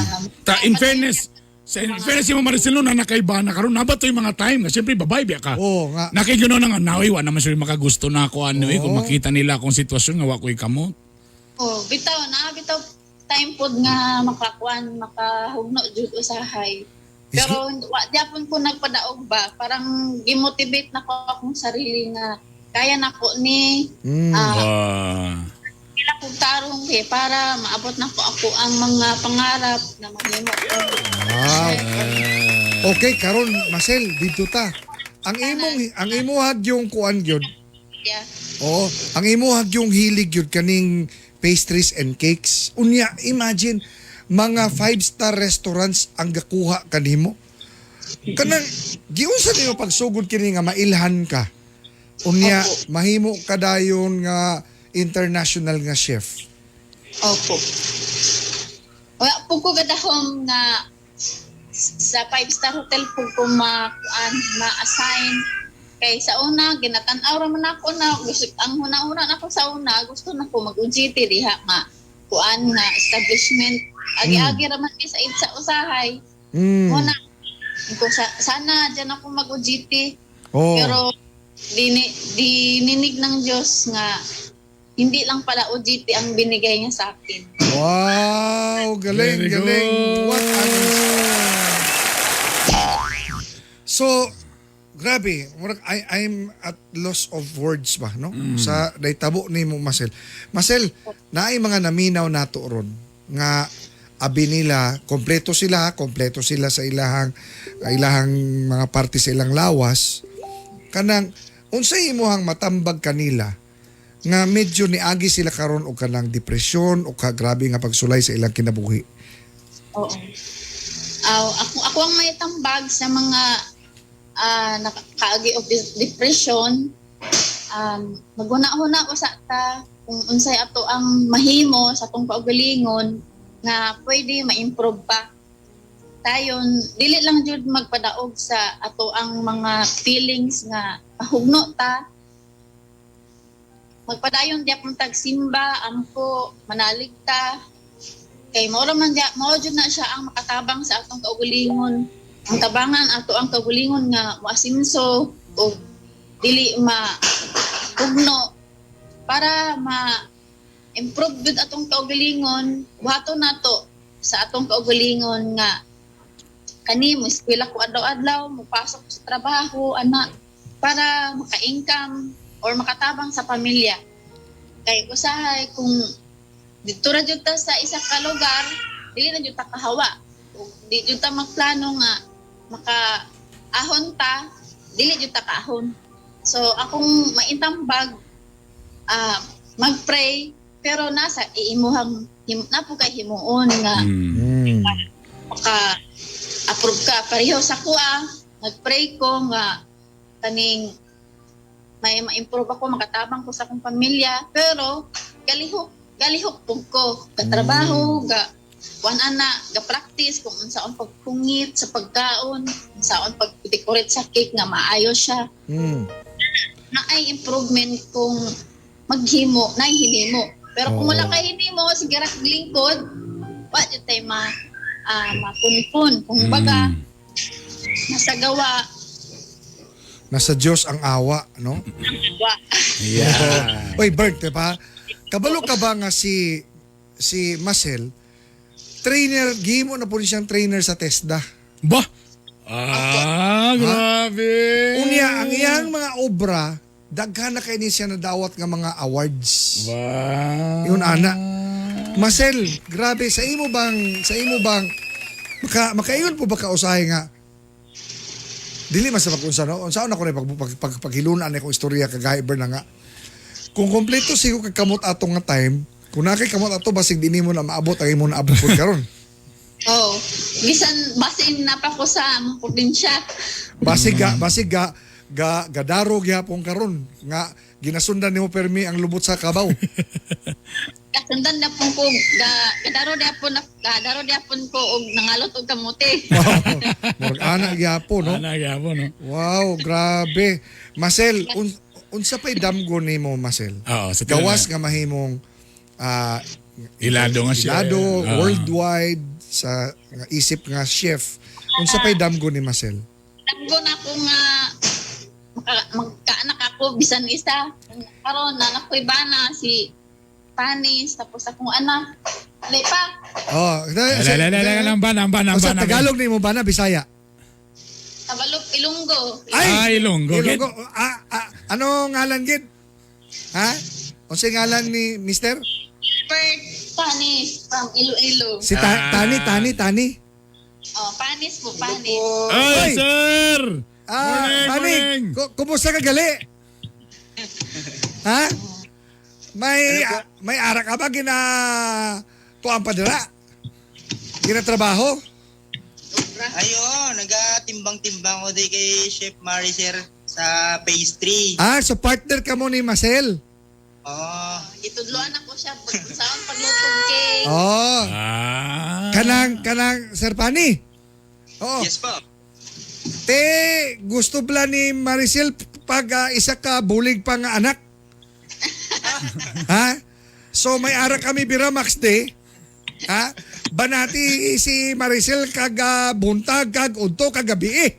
Ta in fairness, sa in fairness si Maricel no, na nakaiba na karon na ba to yung mga time nga siyempre babae biya ka. Oo nga. Nakigano na nga naoy wa naman sila makagusto na ako ano eh kung Oo. makita nila akong sitwasyon nga wa ko'y kamot. Oh, bitaw na bitaw time pod nga makakuan makahugno jud usahay. Pero wa gyapon ko nagpadaog ba, parang gimotivate na ko akong sarili nga kaya nako ni kila kong tarong kay para maabot na ko ako ang mga pangarap na mahimo ko. Wow. Okay, karon Marcel dito ta. Ang imong ang imuhag yung kuan gyud. Yeah. Oo, ang imuhag yung hilig gyud kaning pastries and cakes. Unya, imagine mga five-star restaurants ang gakuha kanimo. Kanang giunsa nimo pagsugod kini nga mailhan ka. Unya, Opo. mahimo ka dayon nga international nga chef. Opo. Wala po ko gadahom nga Sa 5-star hotel po ko ma-assign. Kay sa una, ginatan-aw ra man ako na gusto, ang huna-huna nako sa una, gusto na ko mag-OJT diha nga kuan nga establishment. Agi-agi ra man mi sa EDSA usahay. Muna ko sana diyan ako mag-OJT. Oh. Pero dininig ng Diyos nga hindi lang pala OJT ang binigay niya sa akin. Wow, galing, Very galing. good. What an So, grabe, murag I'm at loss of words ba, no? Sa nahitabo nimo, Marcel. Marcel, naay mga naminaw nato ron nga abi nila, kompleto sila sa ilahang ilahang mga parte sa ilang lawas. Kanang unsay imuhang matambag kanila nga medyo niagi sila karon og kanang depresyon o ka grabe nga pagsulay sa ilang kinabuhi? Oo. Ako ang may tambag sa mga nakakaagi og depression. Maghuna-huna usa ta kung unsay ato ang mahimo sa atong kaugalingon nga pwede ma-improve pa. Tayon dili lang jud magpadaog sa ato ang mga feelings nga mahugno ta. Magpadayon diya tag simba, ampo, manalig ta. Kay mao ra man diya, mao jud na siya ang makatabang sa atong kaugalingon. Ang tabangan ato ang kaugalingon nga moasinso o dili ma ugno para ma-improve jud atong kaugalingon. Buhaton nato sa atong kaugalingon nga kani mo eskwela ko adlaw-adlaw, mopasok sa trabaho ana para maka-income or makatabang sa pamilya. Kay usahay kung dito ra jud ta sa isa ka lugar, dili na jud ta kahawa. Ug di jud ta magplano nga maka-ahon ta, dili jud ta kaahon. So akong maitambag, mag-pray pero nasa iimuhang napo kay himuon nga maka-approve ka. Pareho sa kuha, nag-pray ko nga kaning may ma-improve ako, makatabang ko sa akong pamilya, pero galihok pug ko, katrabaho, ga kuan ana, ga practice kung unsaon pagpungit sa pagkaon, unsaon pag-decorate sa cake nga maayo siya. Naay improvement kung maghimo, naay hinimo. Pero kung wala kay hinimo, sige ra kag lingkod, wa jud tay mapunpun. Kung baga, nasa gawa, Nasa Diyos ang awa, no? wa. Yeah. Oy, Bert, di ba? Kabalo ka ba nga si Marcel, trainer, gihimo na po siyang trainer sa TESDA. Ba? Ah, grabe. Unya, ang iyang mga obra, daghan na kay ni siya nadawat nga mga awards. Ba? Yun, ana. Marcel, grabe, sa imo bang makaingon po ba ka usahay nga dili man sa pag-unsa, no? Unsaon ako na paghilunan akong istorya kagaya Bern na nga. Kung kompleto sigo kag kamot atong nga time, kung nakay kamot ato basig dinhi mo na maabot ang imo na abot pud karon. Oh, bisan basin na pa ko sa among probinsya. Basig ga gadaro gyapon karon nga ginasundan nimo permi ang lubot sa kabaw. Kasundan na pong ko gadaro diapon ko og nangalot og kamote. Murag ana gyapon, no? Ana gyapon, no? Wow, grabe. Marcel, unsa pay damgo nimo, Marcel? Oo, sa gawas nga mahimong ilado nga siya. Ilado, worldwide sa nga isip nga chef. Unsa pay damgo ni Marcel? Damgo na ako nga magkaanak ako bisan isa. Karon na nakoy bana si Panis, tapos akong anak. Alay pa. Oh, Bana. Sa Tagalog nimo bana, Bisaya? Tagalog, Ilonggo. Ay, Ilonggo. Ilonggo. Ano ngalan gid? Ha? Unsa ngalan ni Mister? Bert Panis from Iloilo. Si Tani. Oh, Panis po, Panis. Ay, sir. Morning, Tani, kumusta ka gali? Ha? May ara ka ba gina tuang padira? Ginatrabaho? Ayun, nagatimbang-timbang ko di kay Chef Mari, sir, sa pastry. Ah, so partner ka mo ni Marcel? Oo. Gitudloan ako siya pag saon paglutong cake. Oh. Kanang Sir Pani. Oo. Yes po. Te, gusto bala ni Maricel pag isa ka bulig pa nga anak? Ha? So may ara kami Biramax Day. Ha? Banati si Maricel kag buntag kag udto kag gabi eh.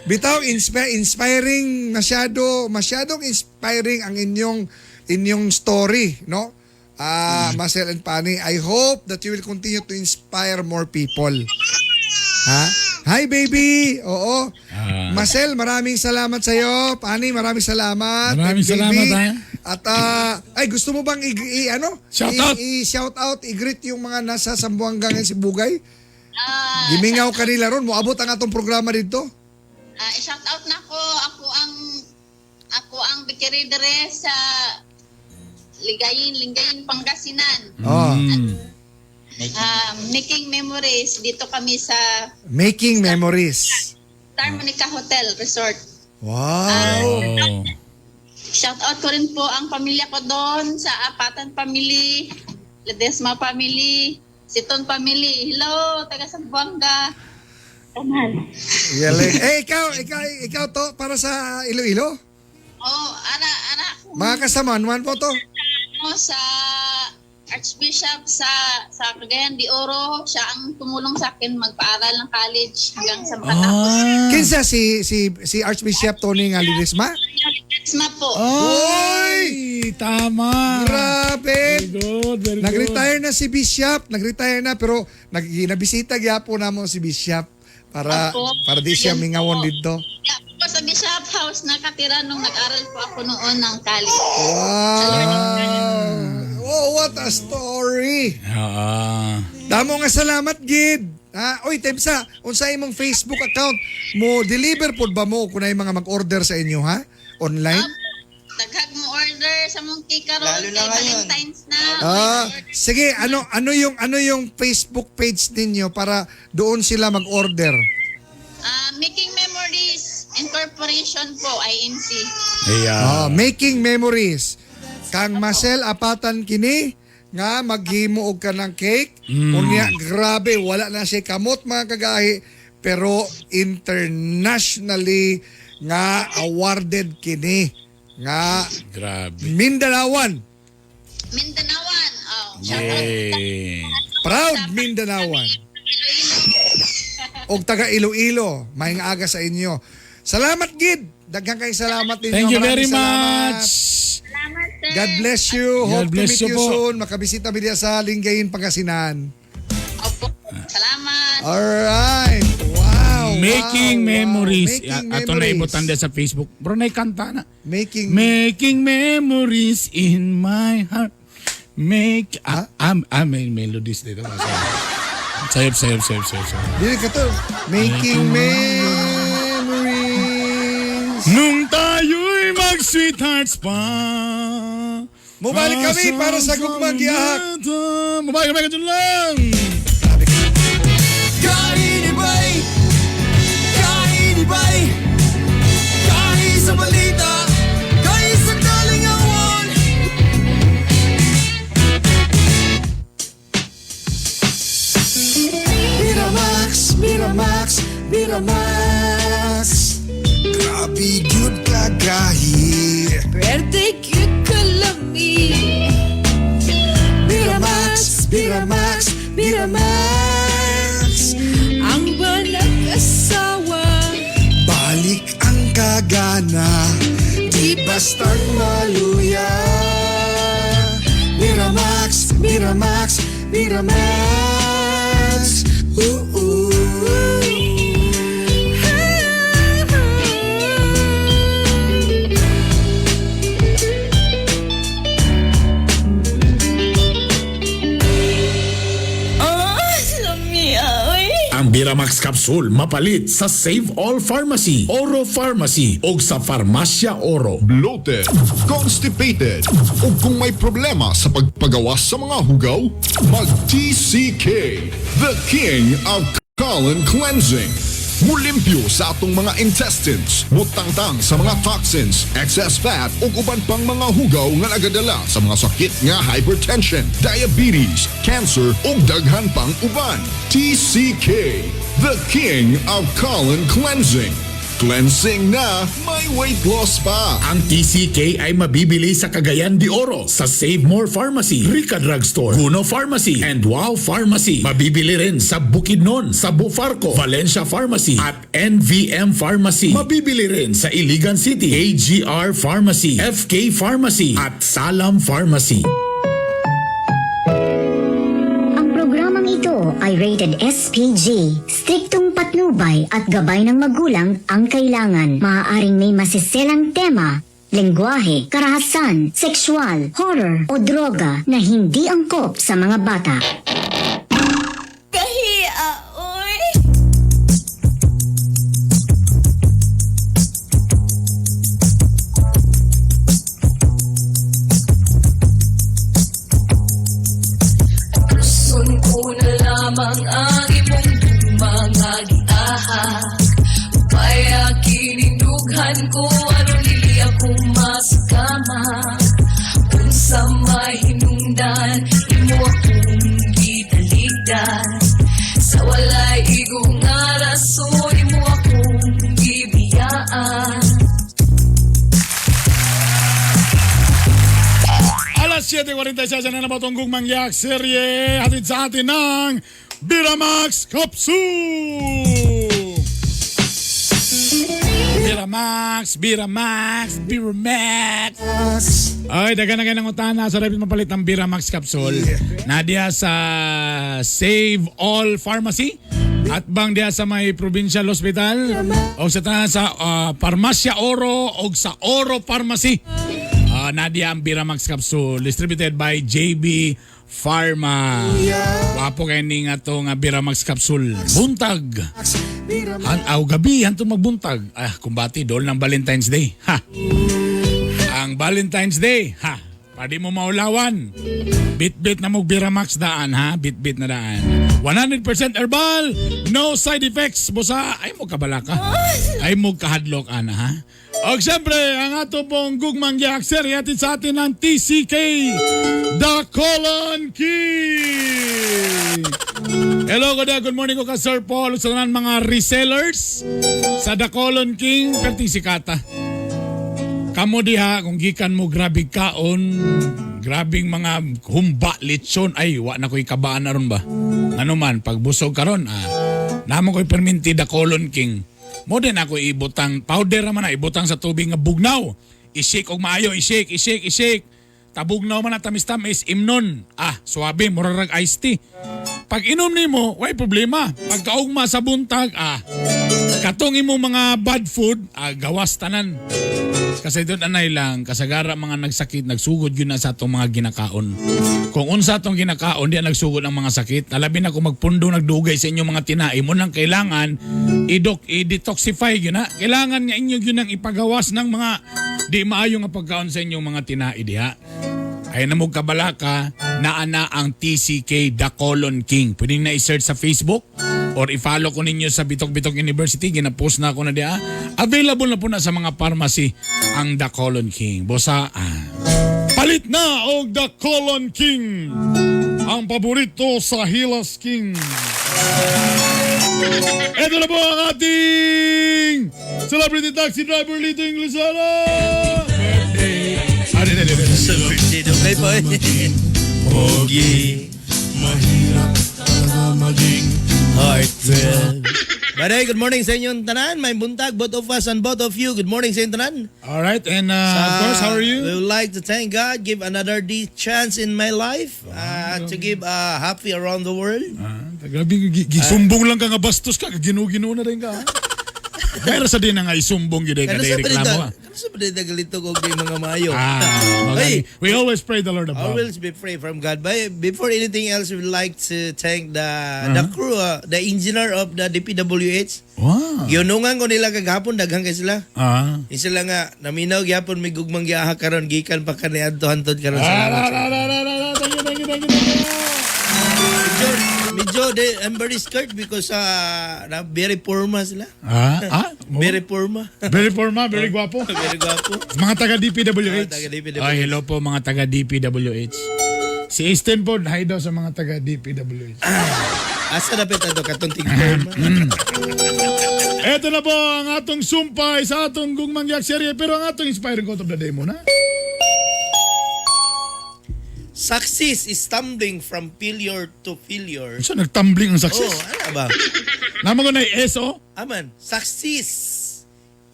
Bitaw inspiring masyado, masyadong inspiring ang inyong inyong story, no? Ah, Marcel and Pani, I hope that you will continue to inspire more people. Ha? Hi baby. Oo. Marcel, maraming salamat sa iyo. Pani, maraming salamat. Maraming And baby. salamat, ha? At ay gusto mo bang ano? Shout out. I-shout out, i-greet yung mga nasa Sambuanga ngayon Sibugay? Gimingaw kanila ron, moabot ang atong programa dito. I-shout out na ko ako ang bikiri dere sa Ligayin, Lingayen, Pangasinan. Oh. Making memories dito kami sa Making memories. Star Monica Hotel Resort. Wow. Oh. Shout out ko rin po ang pamilya ko doon sa Apatan family, Ledesma family, Siton family. Hello, taga Zamboanga. Tanan. Galing. Eh, ikaw to, para sa Iloilo? Oh, ara ara akong Mga kasamahan po to. ano, sa Archbishop sa Cagayan de Oro, siya ang tumulong sa akin magpaaral ng college hanggang sa makatapos. Kinsa si Archbishop Tony nga Ledesma? Ledesma po. Oy! Tama. Grabe. Very good, very good. Nag-retire na si Bishop, nag-retire na pero nabisita gyapon namo si Bishop para Opo. para di siya Ayun mingawon po. dito. Yeah, po sa Bishop House nakatira nung nag-aral po ako noon ng college. Wow! Oh, what a story! Damo nga salamat gid. Ha, oy Temsa, unsa imong Facebook account mo deliver pod ba mo kun ay mga mag-order sa inyo ha? Online? Daghag mo order sa mong cake karon Lalo na kay ngayon. Valentine's na. Ah, sige, ano yung Facebook page ninyo para doon sila mag-order? Making Memories Incorporation po, INC. Ayan. Ah, Making Memories. Kang Marcel Apatan kini nga maghimo og kanang cake. Unya grabe wala na siya kamot mga kagahi pero internationally nga awarded kini nga Grabe. Mindanaoan. Mindanaoan. Oh, shout out Yay. Proud Mindanaoan. Og taga Iloilo, maayong aga sa inyo. Salamat gid. Daghan kay salamat ninyo. Thank you Maraming very salamat. much. Salamat, sir. God bless you. God Hope bless to meet you you po. soon. Makabisita mi diya sa Lingayen, Pangasinan. Opo. Salamat. Alright. Wow. Making wow, memories. Wow. Making Ato na memories. ibutan diya sa Facebook. Bro, na kanta na. Making Making memories in my heart. Make may melodies dito. Sayop, sayop, sayop, sayop, sayop. Dili ka to. Making memories. Nung tayo'y mag-sweethearts pa. Mubalik kami para sa Gugmang Giahak. Mubalik kami kadto lang. Kainibay, kainibay, kahi sa balita, kahi sa kalingawan. Miramax, Miramax, Miramax. Grabe gyud kagahi. Pwerte cute kalami. Miramax, Miramax, Miramax. Ang banag-asawa. Balik ang kagana, di bastang maluya. Miramax, Miramax, Miramax. Ooh, ooh. Ang Biramax Capsule mapalit sa Save All Pharmacy, Oro Pharmacy o sa Farmasya Oro. Bloated, constipated, o kung may problema sa pagpagawas sa mga hugaw, mag-TCK, the king of colon cleansing. Mulimpyo sa atong mga intestines, mutangtang sa mga toxins, excess fat ug uban pang mga hugaw nga nagadala sa mga sakit nga hypertension, diabetes, cancer ug daghan pang uban. TCK, the king of colon cleansing. Cleansing na, may weight loss pa. Ang TCK ay mabibili sa Cagayan de Oro sa Save More Pharmacy, Rica Drugstore, Guno Pharmacy, and Wow Pharmacy. Mabibili rin sa Bukidnon, sa Bufarco, Valencia Pharmacy, at NVM Pharmacy. Mabibili rin sa Iligan City, AGR Pharmacy, FK Pharmacy, at Salam Pharmacy. Ang programang ito ay rated SPG. Striktong patnubay at gabay ng magulang ang kailangan. Maaaring may masiselang tema, lengguwahe, karahasan, sexual, horror o droga na hindi angkop sa mga bata. Kahia, oy. Gusto ko na lamang ang imong mga giahak. Upaya kininughan ko aron dili ako masakama. Unsa may hinungdan, imo akong gitaligdan. Sa walay igo nga rason, imo akong gibiyaan. Alas 7:46 na naman itong Gugmang Yak serye. Hatid sa atin ng Biramax Capsule! Biramax, Biramax, Biramax. Ay, daga na kayo ng utana sa rapid mapalit ng Biramax Capsule. Nadia sa Save All Pharmacy at bang diya sa may Provincial Hospital o sa tanan sa Parmasya Oro o sa Oro Pharmacy. Nadia ang Biramax Capsule distributed by JB Pharma. Wapo kay ni nga to nga Biramax Capsule. Buntag. Han aw gabi hantong magbuntag. Ah, kumbati dol ng Valentine's Day. Ha. Ang Valentine's Day, ha. Pwede mo maulawan. Bit-bit na mo Biramax daan, ha? Bit-bit na daan. 100% herbal, no side effects. Busa, ay mo kabala ka. Ay mo kahadlok, ana, ha? O siyempre, ang ato pong gugmang yak, serye atin sa atin ang TCK, The Colon King! Hello, good, good morning ko ka Sir Paul sa tanan mga resellers sa The Colon King, perting sikata. Kamo diha kung gikan mo grabe kaon, grabing mga humba lechon ay wa na ko'y kabaan na ron ba. Ano man pag busog karon namo ko'y perminti The Colon King. Mo din ako ibutang powder naman na ibutang sa tubig nga bugnaw. I-shake og maayo, i-shake, i-shake, i-shake. Tabugnaw man na tamis-tamis, imnon. Ah, suwabe, murarag iced tea. Pag inom nimo, way problema. Pagkaugma sa buntag, katong imong mga bad food, gawas tanan. Kasi doon anay lang, kasagara mga nagsakit, nagsugod yun na sa atong mga ginakaon. Kung unsa atong ginakaon, di ang nagsugod ang mga sakit. Alabi na kung magpundo nagdugay sa inyong mga tinai mo nang kailangan i-detoxify yun na. Kailangan nga inyo yun ang ipagawas ng mga di maayo nga pagkaon sa inyong mga tinai diha. Ay na mo kabalaka, naa na ang TCK The Colon King. Pwede na i-search sa Facebook or i-follow ko ninyo sa Bitok Bitok University. Gina-post na ako na diha. Available na po na sa mga pharmacy ang The Colon King. Bosa, palit na og The Colon King. Ang paborito sa Hilas King. Ito na po ang ating celebrity taxi driver Lito Inglesano. Birthday. Ah, di, di, di, di. Celebrity okay po. Pogi. Mahirap talaga maging Heartthrob. Baray, good morning sa inyong tanan. May buntag, both of us and both of you. Good morning sa inyong tanan. All right, and of course, how are you? We would like to thank God, give another day chance in my life to give happy around the world. Grabe, gisumbong lang ka nga bastos ka, ginoo-ginoo na rin ka. Pero sa din na nga isumbong yun eh, Kano kada sa reklamo balita, ka. kano sa balita galito ko kay mga maayo. Magaling. Hey, We always pray the Lord above. Always be pray from God. But before anything else, we would like to thank the crew, the engineer of the DPWH. Wow. Giyunungan ko nila kagahapon, daghan kay sila. Yung sila nga, naminaw gyapon may gugmang giaha karon gikan pa kaniadto hantod karon. Salamat. Thank you, thank you, thank you, thank you. Medyo, Medyo they, I'm very scared because na very forma sila. Ah, ah? Very forma. Very forma, very gwapo. Very gwapo. Mga taga DPWH. Mga taga DPWH. Ay, hello po mga taga DPWH. Si Easton po, hi daw sa mga taga DPWH. Asa na pita to katong tigporma. Eto na po ang atong sumpay sa atong gugmangyak serye, pero ang atong inspiring quote of the day muna. Success is stumbling from failure to failure. So, nagtumbling ang success. Oh, ano ba? Naman ko na yung S, oh. Aman, success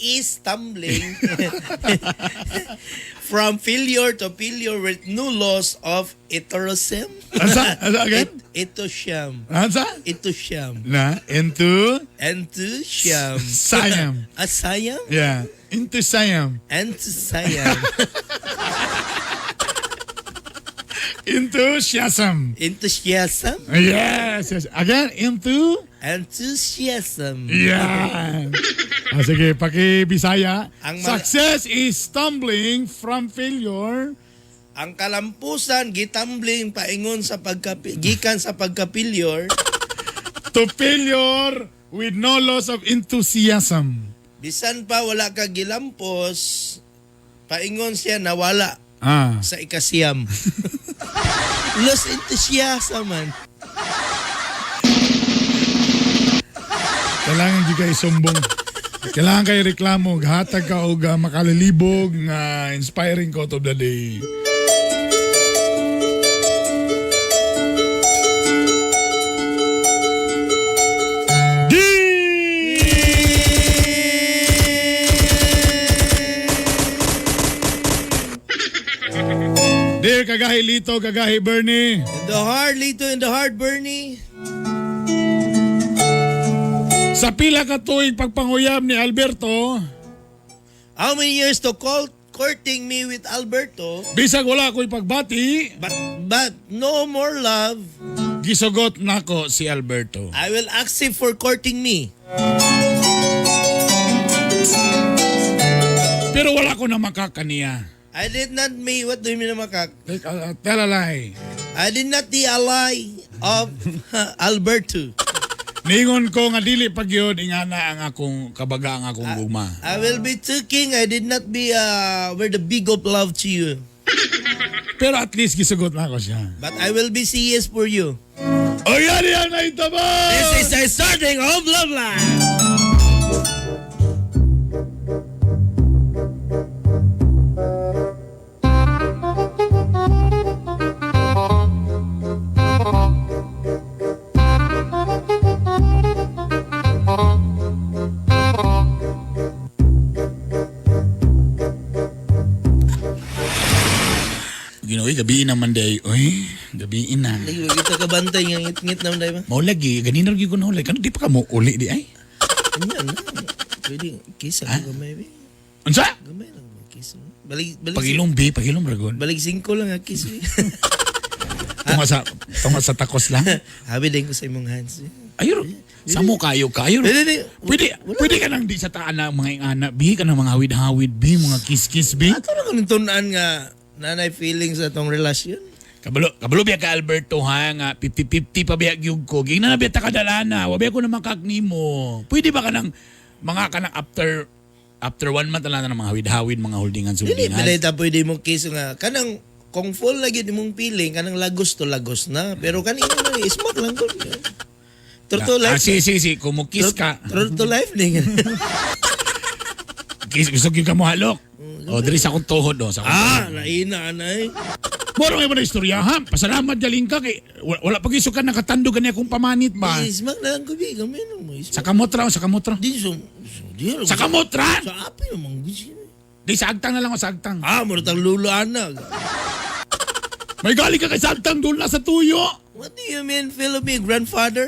is stumbling from failure to failure with no loss of heterosim. Asa? Asa again? Ito siyam. Asa? Ito siyam. Na, into Enthusiasm. Siam. Asayam? Yeah, into Siam. Enthusiasm. Enthusiasm. Enthusiasm? Yes, yes. Again, into Enthusiasm. Yeah. Ah, sige, paki-Bisaya. Ang ma- Success is stumbling from failure. Ang kalampusan gitumbling paingon sa pagkapi gikan sa pagka-failure to failure with no loss of enthusiasm. Bisan pa wala ka gilampos, paingon siya nawala sa ikasiyam. Los enthusiasm man. Kailangan di kayo sumbong. Kailangan kayo reklamo. Hatag ka og makalilibog nga inspiring quote of the day. Dear Kagahi Lito, Kagahi Bernie. In the heart, Lito, in the heart, Bernie. Sa pila ka tuig pagpanguyab ni Alberto, How many years to call courting me with Alberto? Bisag wala ko'y pagbati, but no more love. Gisugot nako si Alberto. I will accept for courting me. Pero wala ko na makakaniya. I did not me. What do you mean na makak? Tell a lie. I did not the ally of Alberto. Ningon ko nga dili pag yun, ingana ang akong kabaga ang akong gugma. I will be too king. I did not be where the big of love to you. Pero at least gisugot na ako siya. But I will be CS for you. O yan yan na ito ba? This is the starting of Love Life. Ginoy, gabiin naman day. Uy, gabiin na. Lagi kita kabantay nga ngit-ngit naman tayo ba? Mao lagi, ganina lagi ko nahulay. Kano di pa ka mo uli di ay? Ano na? Pwede, kisa ko gamay ba? Unsa? Gamay lang ba? Kisa. Balik, balik. Pagilom bi, pagilom ragon. Balik 5 lang ha, kiss me. Tunga sa takos lang. Habi din ko sa imong hands. Ayun, samo kayo kayo. Pwede ka nang di sa taan na mga ingana, bi ka ng mga hawid-hawid, bi, mga kiss-kiss, bi. Ato na kung tunan nga nanay feelings sa atong relasyon. Kabalo biya ka Alberto ha nga 50-50 pa biya gyud ko. Gingna na biya ta kadalana, wa biya ko na makagnimo. Pwede ba ka nang mga kanang after 1 month na lang ng mga hawid-hawid, mga holding hands, Dili holding pala hands. ta pwede mo kiss nga kanang kung full lagi imong feeling kanang lagos to lagos na pero kanina na smoke lang ko. True to life. Ah, si, kung mo kiss ka. True to life ni. Kiss gusto gyud ka mo halok. O diri sa akong tuhod o sa akong tuhod. Laina anay. Moro nga mo na istorya ha. Pasalamat galing ka kay wala pa gyud ka nakatando gani akong pamanit ba. Smoke na lang ko bi gamay mo. Sa kamotra o sa kamotra. Di so, di Sa kamotra. Sa api naman gusto. Di sa agtang na lang o sa agtang. Muro tang lulo anak. May galing ka kay sa agtang doon na sa tuyo. What do you mean, Philip, grandfather?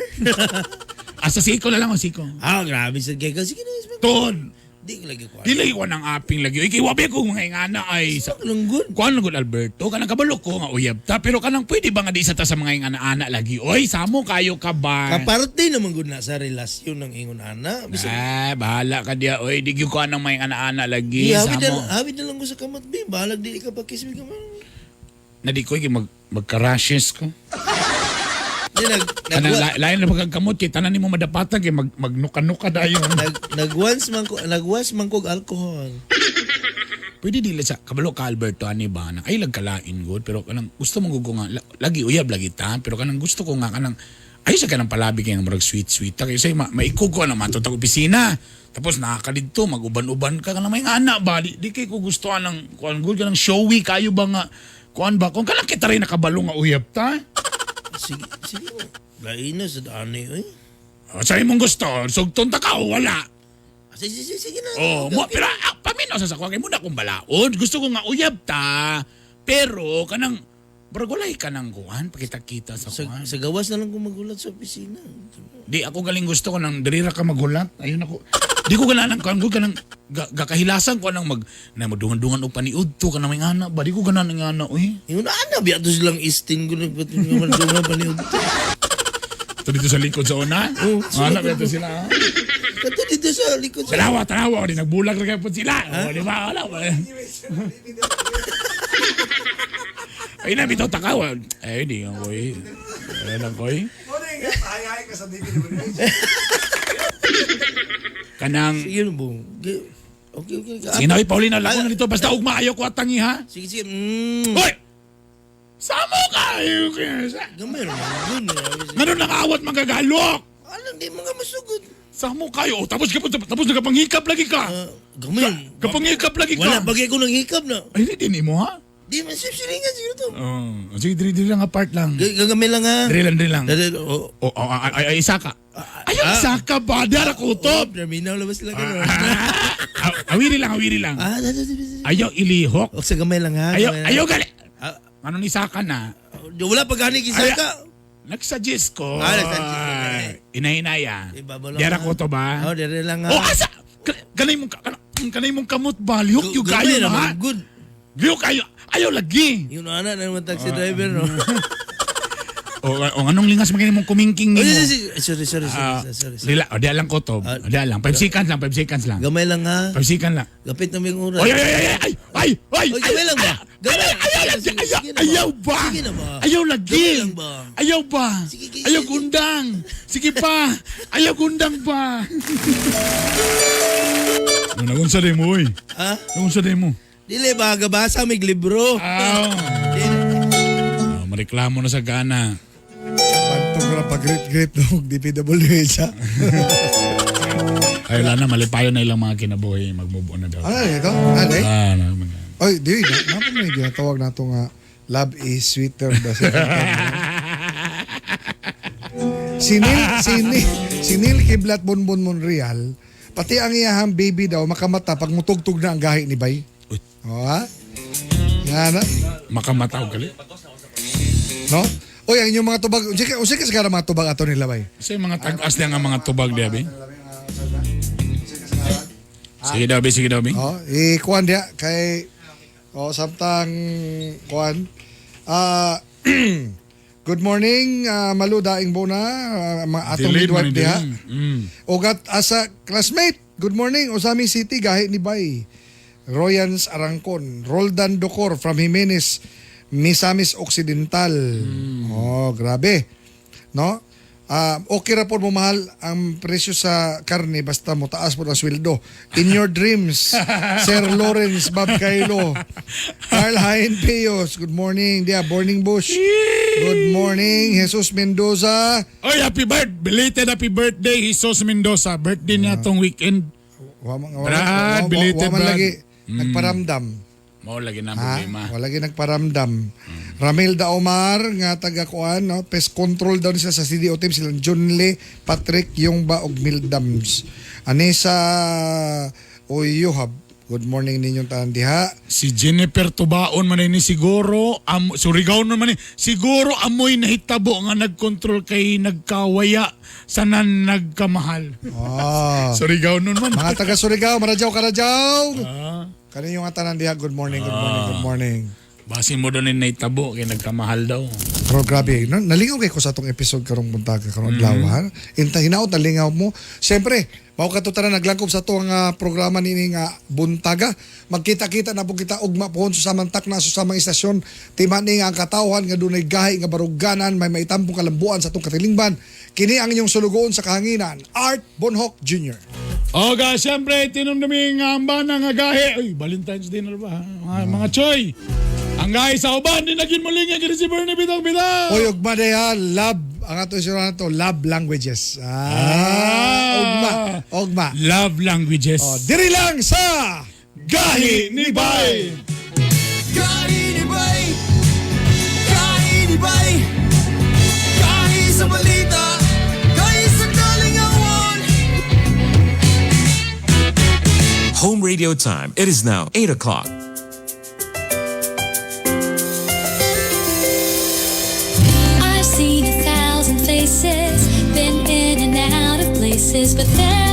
Sa siko na lang o siko. Grabe sa gay. Sige na, smoke. Ton. Di ko lagi ko. Di lagi ko ng aping lagi. Ikay wabi ko mga ingana ay sa langgod. Kuan lang Alberto kanang kabalo ko nga uyab ta pero kanang pwede ba nga di sa ta sa mga ingana-ana lagi. Oy, samo kayo ka ba? Kaparte naman gud na sa relasyon ng ingon ana. Bahala ka diya. Oy, di gyud ko anang mga ingana-ana lagi. Di, hawid Samo. na, hawid na lang ko sa kamot, bi. Bahalag di ka pa kiss mi kamot. Na di ko magka-rashes ko. Di, nag, Kanang lain na pagkakamot kay tanan nimo madapatan kay magnuka-nuka dayon. Nag once man ko og alcohol. Pwede dili sa kabalo ka Alberto ani ba na ay lagkalain gud, pero kanang gusto mo gud ko nga lagi uyab lagi ta, pero kanang gusto ko nga kanang ay sa kanang palabi kay nga murag sweet sweet ta kay say maikog ko na matod og opisina, tapos nakakadidto maguban-uban ka kanang may anak ba di kay ko gusto anang kuan gud, kanang showy kayo ba nga kuan ba kung kanang kita rin nakabalo nga uyab ta. Sige, sige. Lain na sa dani oy. O, sa imong gusto, sugton ta ka o wala? Sige, sige, sige na. Oh, mo, pero paminaw sa sakwa kay muna kong balaod. Gusto ko nga uyab ta. Pero kanang murag walay ka ng kuan, pakita-kita sa kuan. Sa gawas na lang ko magulat sa opisina. Di ako galing, gusto ko nang dirira ka maghulat. Ayun ako. Di ko ganahan kuan ko kanang gakahilasan ko nang mag na madungan-dungan og paniud to kanang may ngana ba, di ko ganahan nga ana oy. Yung ana biya to silang istin ko nagpat nga madungan paniud. Ito dito sa likod sa una. Oh, Ana biya to sila. Ha? Kato dito sa likod sa Tanawa, tanawa. Di nagbulag ra po sila. O, di ba? Wala ba? Ay na, bitaw takaw. Eh, hindi nga ko eh. Ay lang ko eh. Hay-hay ka sa DPWH. Kanang, Sige na bo. Okay, okay. Sige na, oy, Paulina, lako na dito. Basta ugma, ayaw ko atangi, ha? Sige, sige. Hoy! Samo ka! Gamay naman dun. Ngano nang awat magagalok? Alam, di mo nga masugot. Samo kayo. Oh, tapos ka tapos nagapanghikap lagi ka. Gamay. Kapanghikap lagi ka. Wala, bagay ko nang hikap na. Ay, hindi din mo, ha? Di man sip silingan siguro to. Oh, sige, diri diri lang apart lang. Gagamay lang ha. Diri lang, diri lang. Oh, oh, ay, ay, ay, isa ka. Ayaw, isa ka ba? Dara kutob. Terminal labas lang karon. Awiri lang, awiri lang. Ayaw ilihok. O sa gamay lang ha. Ayaw, gamay lang. ayaw gali. Ano ni Saka na? Wala pa gani Ay, kisaka. Nagsuggest ko. Ah, nagsuggest. Inahinaya. Ibabaw lang, Dara ha? ko to ba? Oh, dere lang ha. Oh, asa? Kanay mong kanay mong kamot ba? Lihok yung Gamay kayo na ha? naman, good. Lihok kayo. Ayaw lagi. Yung ana na naman taxi driver no. O, o anong lingas magani mong kumingking Oh, nimo? sige, sige. Sorry, sorry, sorry, Ah, sorry, sorry. Rila, o di lang ko to. O di lang. 5 seconds lang, 5 seconds lang. Gamay lang ha. 5 seconds lang. Gapit na may oras. Oy, ay, ay, ay, ay, ay, ay, Oy, gamay lang ba? Gamay. Ayaw lagi, Sige, ayaw, sige na ba? ayaw ba? Sige na ba? Ayaw lagi. Gamay lang ba? Ayaw ba? Ayaw gundang. Sige pa. Ayaw gundang pa. Ano nagunsa din mo, oy? Ha? Nagunsa din mo? Dili ba gabasa mig libro? Ah. Oh, mareklamo na sa gana. Pantong ra pag great-great ng DPWH ha. Ay, wala na, malipayo na ilang mga kinabuhi. Mag-move on na daw. Ano ito? Ano eh? Ah, na, Oy, di, na pa may ginatawag na ito nga love is sweeter the second time. Si Neil Kiblat Bonbon Monreal, pati ang iyahang baby daw makamata pag mutugtog na ang gahi ni Bay. O ha? Yan na. Makamata og gali. No? Oy, ang inyong mga tubag, unsa ka sigara mga tubag ato nila bay? Kasi mga tag-as niya nga mga tubag diya, be. Sige daw, be. Sige daw, be. Oh, i-kuan diya kay oh samtang kuan. Ah, good morning, Malu Daing Bona, mga atong Delay man midwife diha. delay. Ugat asa classmate, good morning Osami City gahi ni Bay. Royans Arangcon, Roldan Docor from Jimenez, Misamis Occidental. Oh, grabe. No? Ah, okay ra po mo mahal ang presyo sa karne basta mo taas po ang sweldo. In your dreams, Sir Lawrence Bob Cailo. Carl Hein Peos, good morning. Dia, Morning Bush. Good morning. Jesus Mendoza. Oy, happy birthday! Belated happy birthday, Jesus Mendoza. Birthday niya tong weekend. Wa man Brad, belated, wa man Brad. lagi nagparamdam. Mao lagi na ang Ha? problema. Wala lagi nagparamdam. Ramil da Omar nga taga kuan no, pest control daw sila sa CDO team silang John Lee, Patrick Yongba ug Mildams. Anesa Oyohab. Good morning ninyong tanan diha. Si Jennifer Tubaon man ni siguro Surigao naman ni siguro amoy nahitabo nga nagkontrol kay nagkawaya sa nan nagkamahal. Ah. Surigao nun man. Mga taga Surigao, Marajaw, Karajaw. Ah. Kaninyo nga tanan diha. Good morning, good morning, good morning. Basin mo doon ni tabo kay nagkamahal daw. Pero grabe, no? Nalingaw kay ko sa atong episode karong buntaga karong adlaw ha. Inta hinaot nalingaw mo. Siyempre, mao kadto tanan naglangkob sa atong programa niini nga buntaga. Magkita-kita na po kita ugma pohon sa samang takna sa samang istasyon. Tima ni nga ang katawhan nga dunay gahi nga baruganan may maitampong kalambuan sa atong katilingban. Kini ang inyong sulugoon sa kahanginan, Art Bonhoc Jr. Oga, siyempre, tinumduming ang bana nga gahi. Uy, Valentine's Day na ba? Ha? Mga choy. Ang gahi sa uban, di naging muling nga si Bernie Bitong Bitong. Oy, ugma day ha, love ang ato isura nato, love languages. Ugma, ugma. Love languages. Oh, diri lang sa Gahi ni Bay. Gahi ni Bay, Gahi ni Bay, Gahi sa balita, Gahi sa kalingawan. Home radio time. It is now 8 o'clock. I've seen 1,000 faces, been in and out of places, but there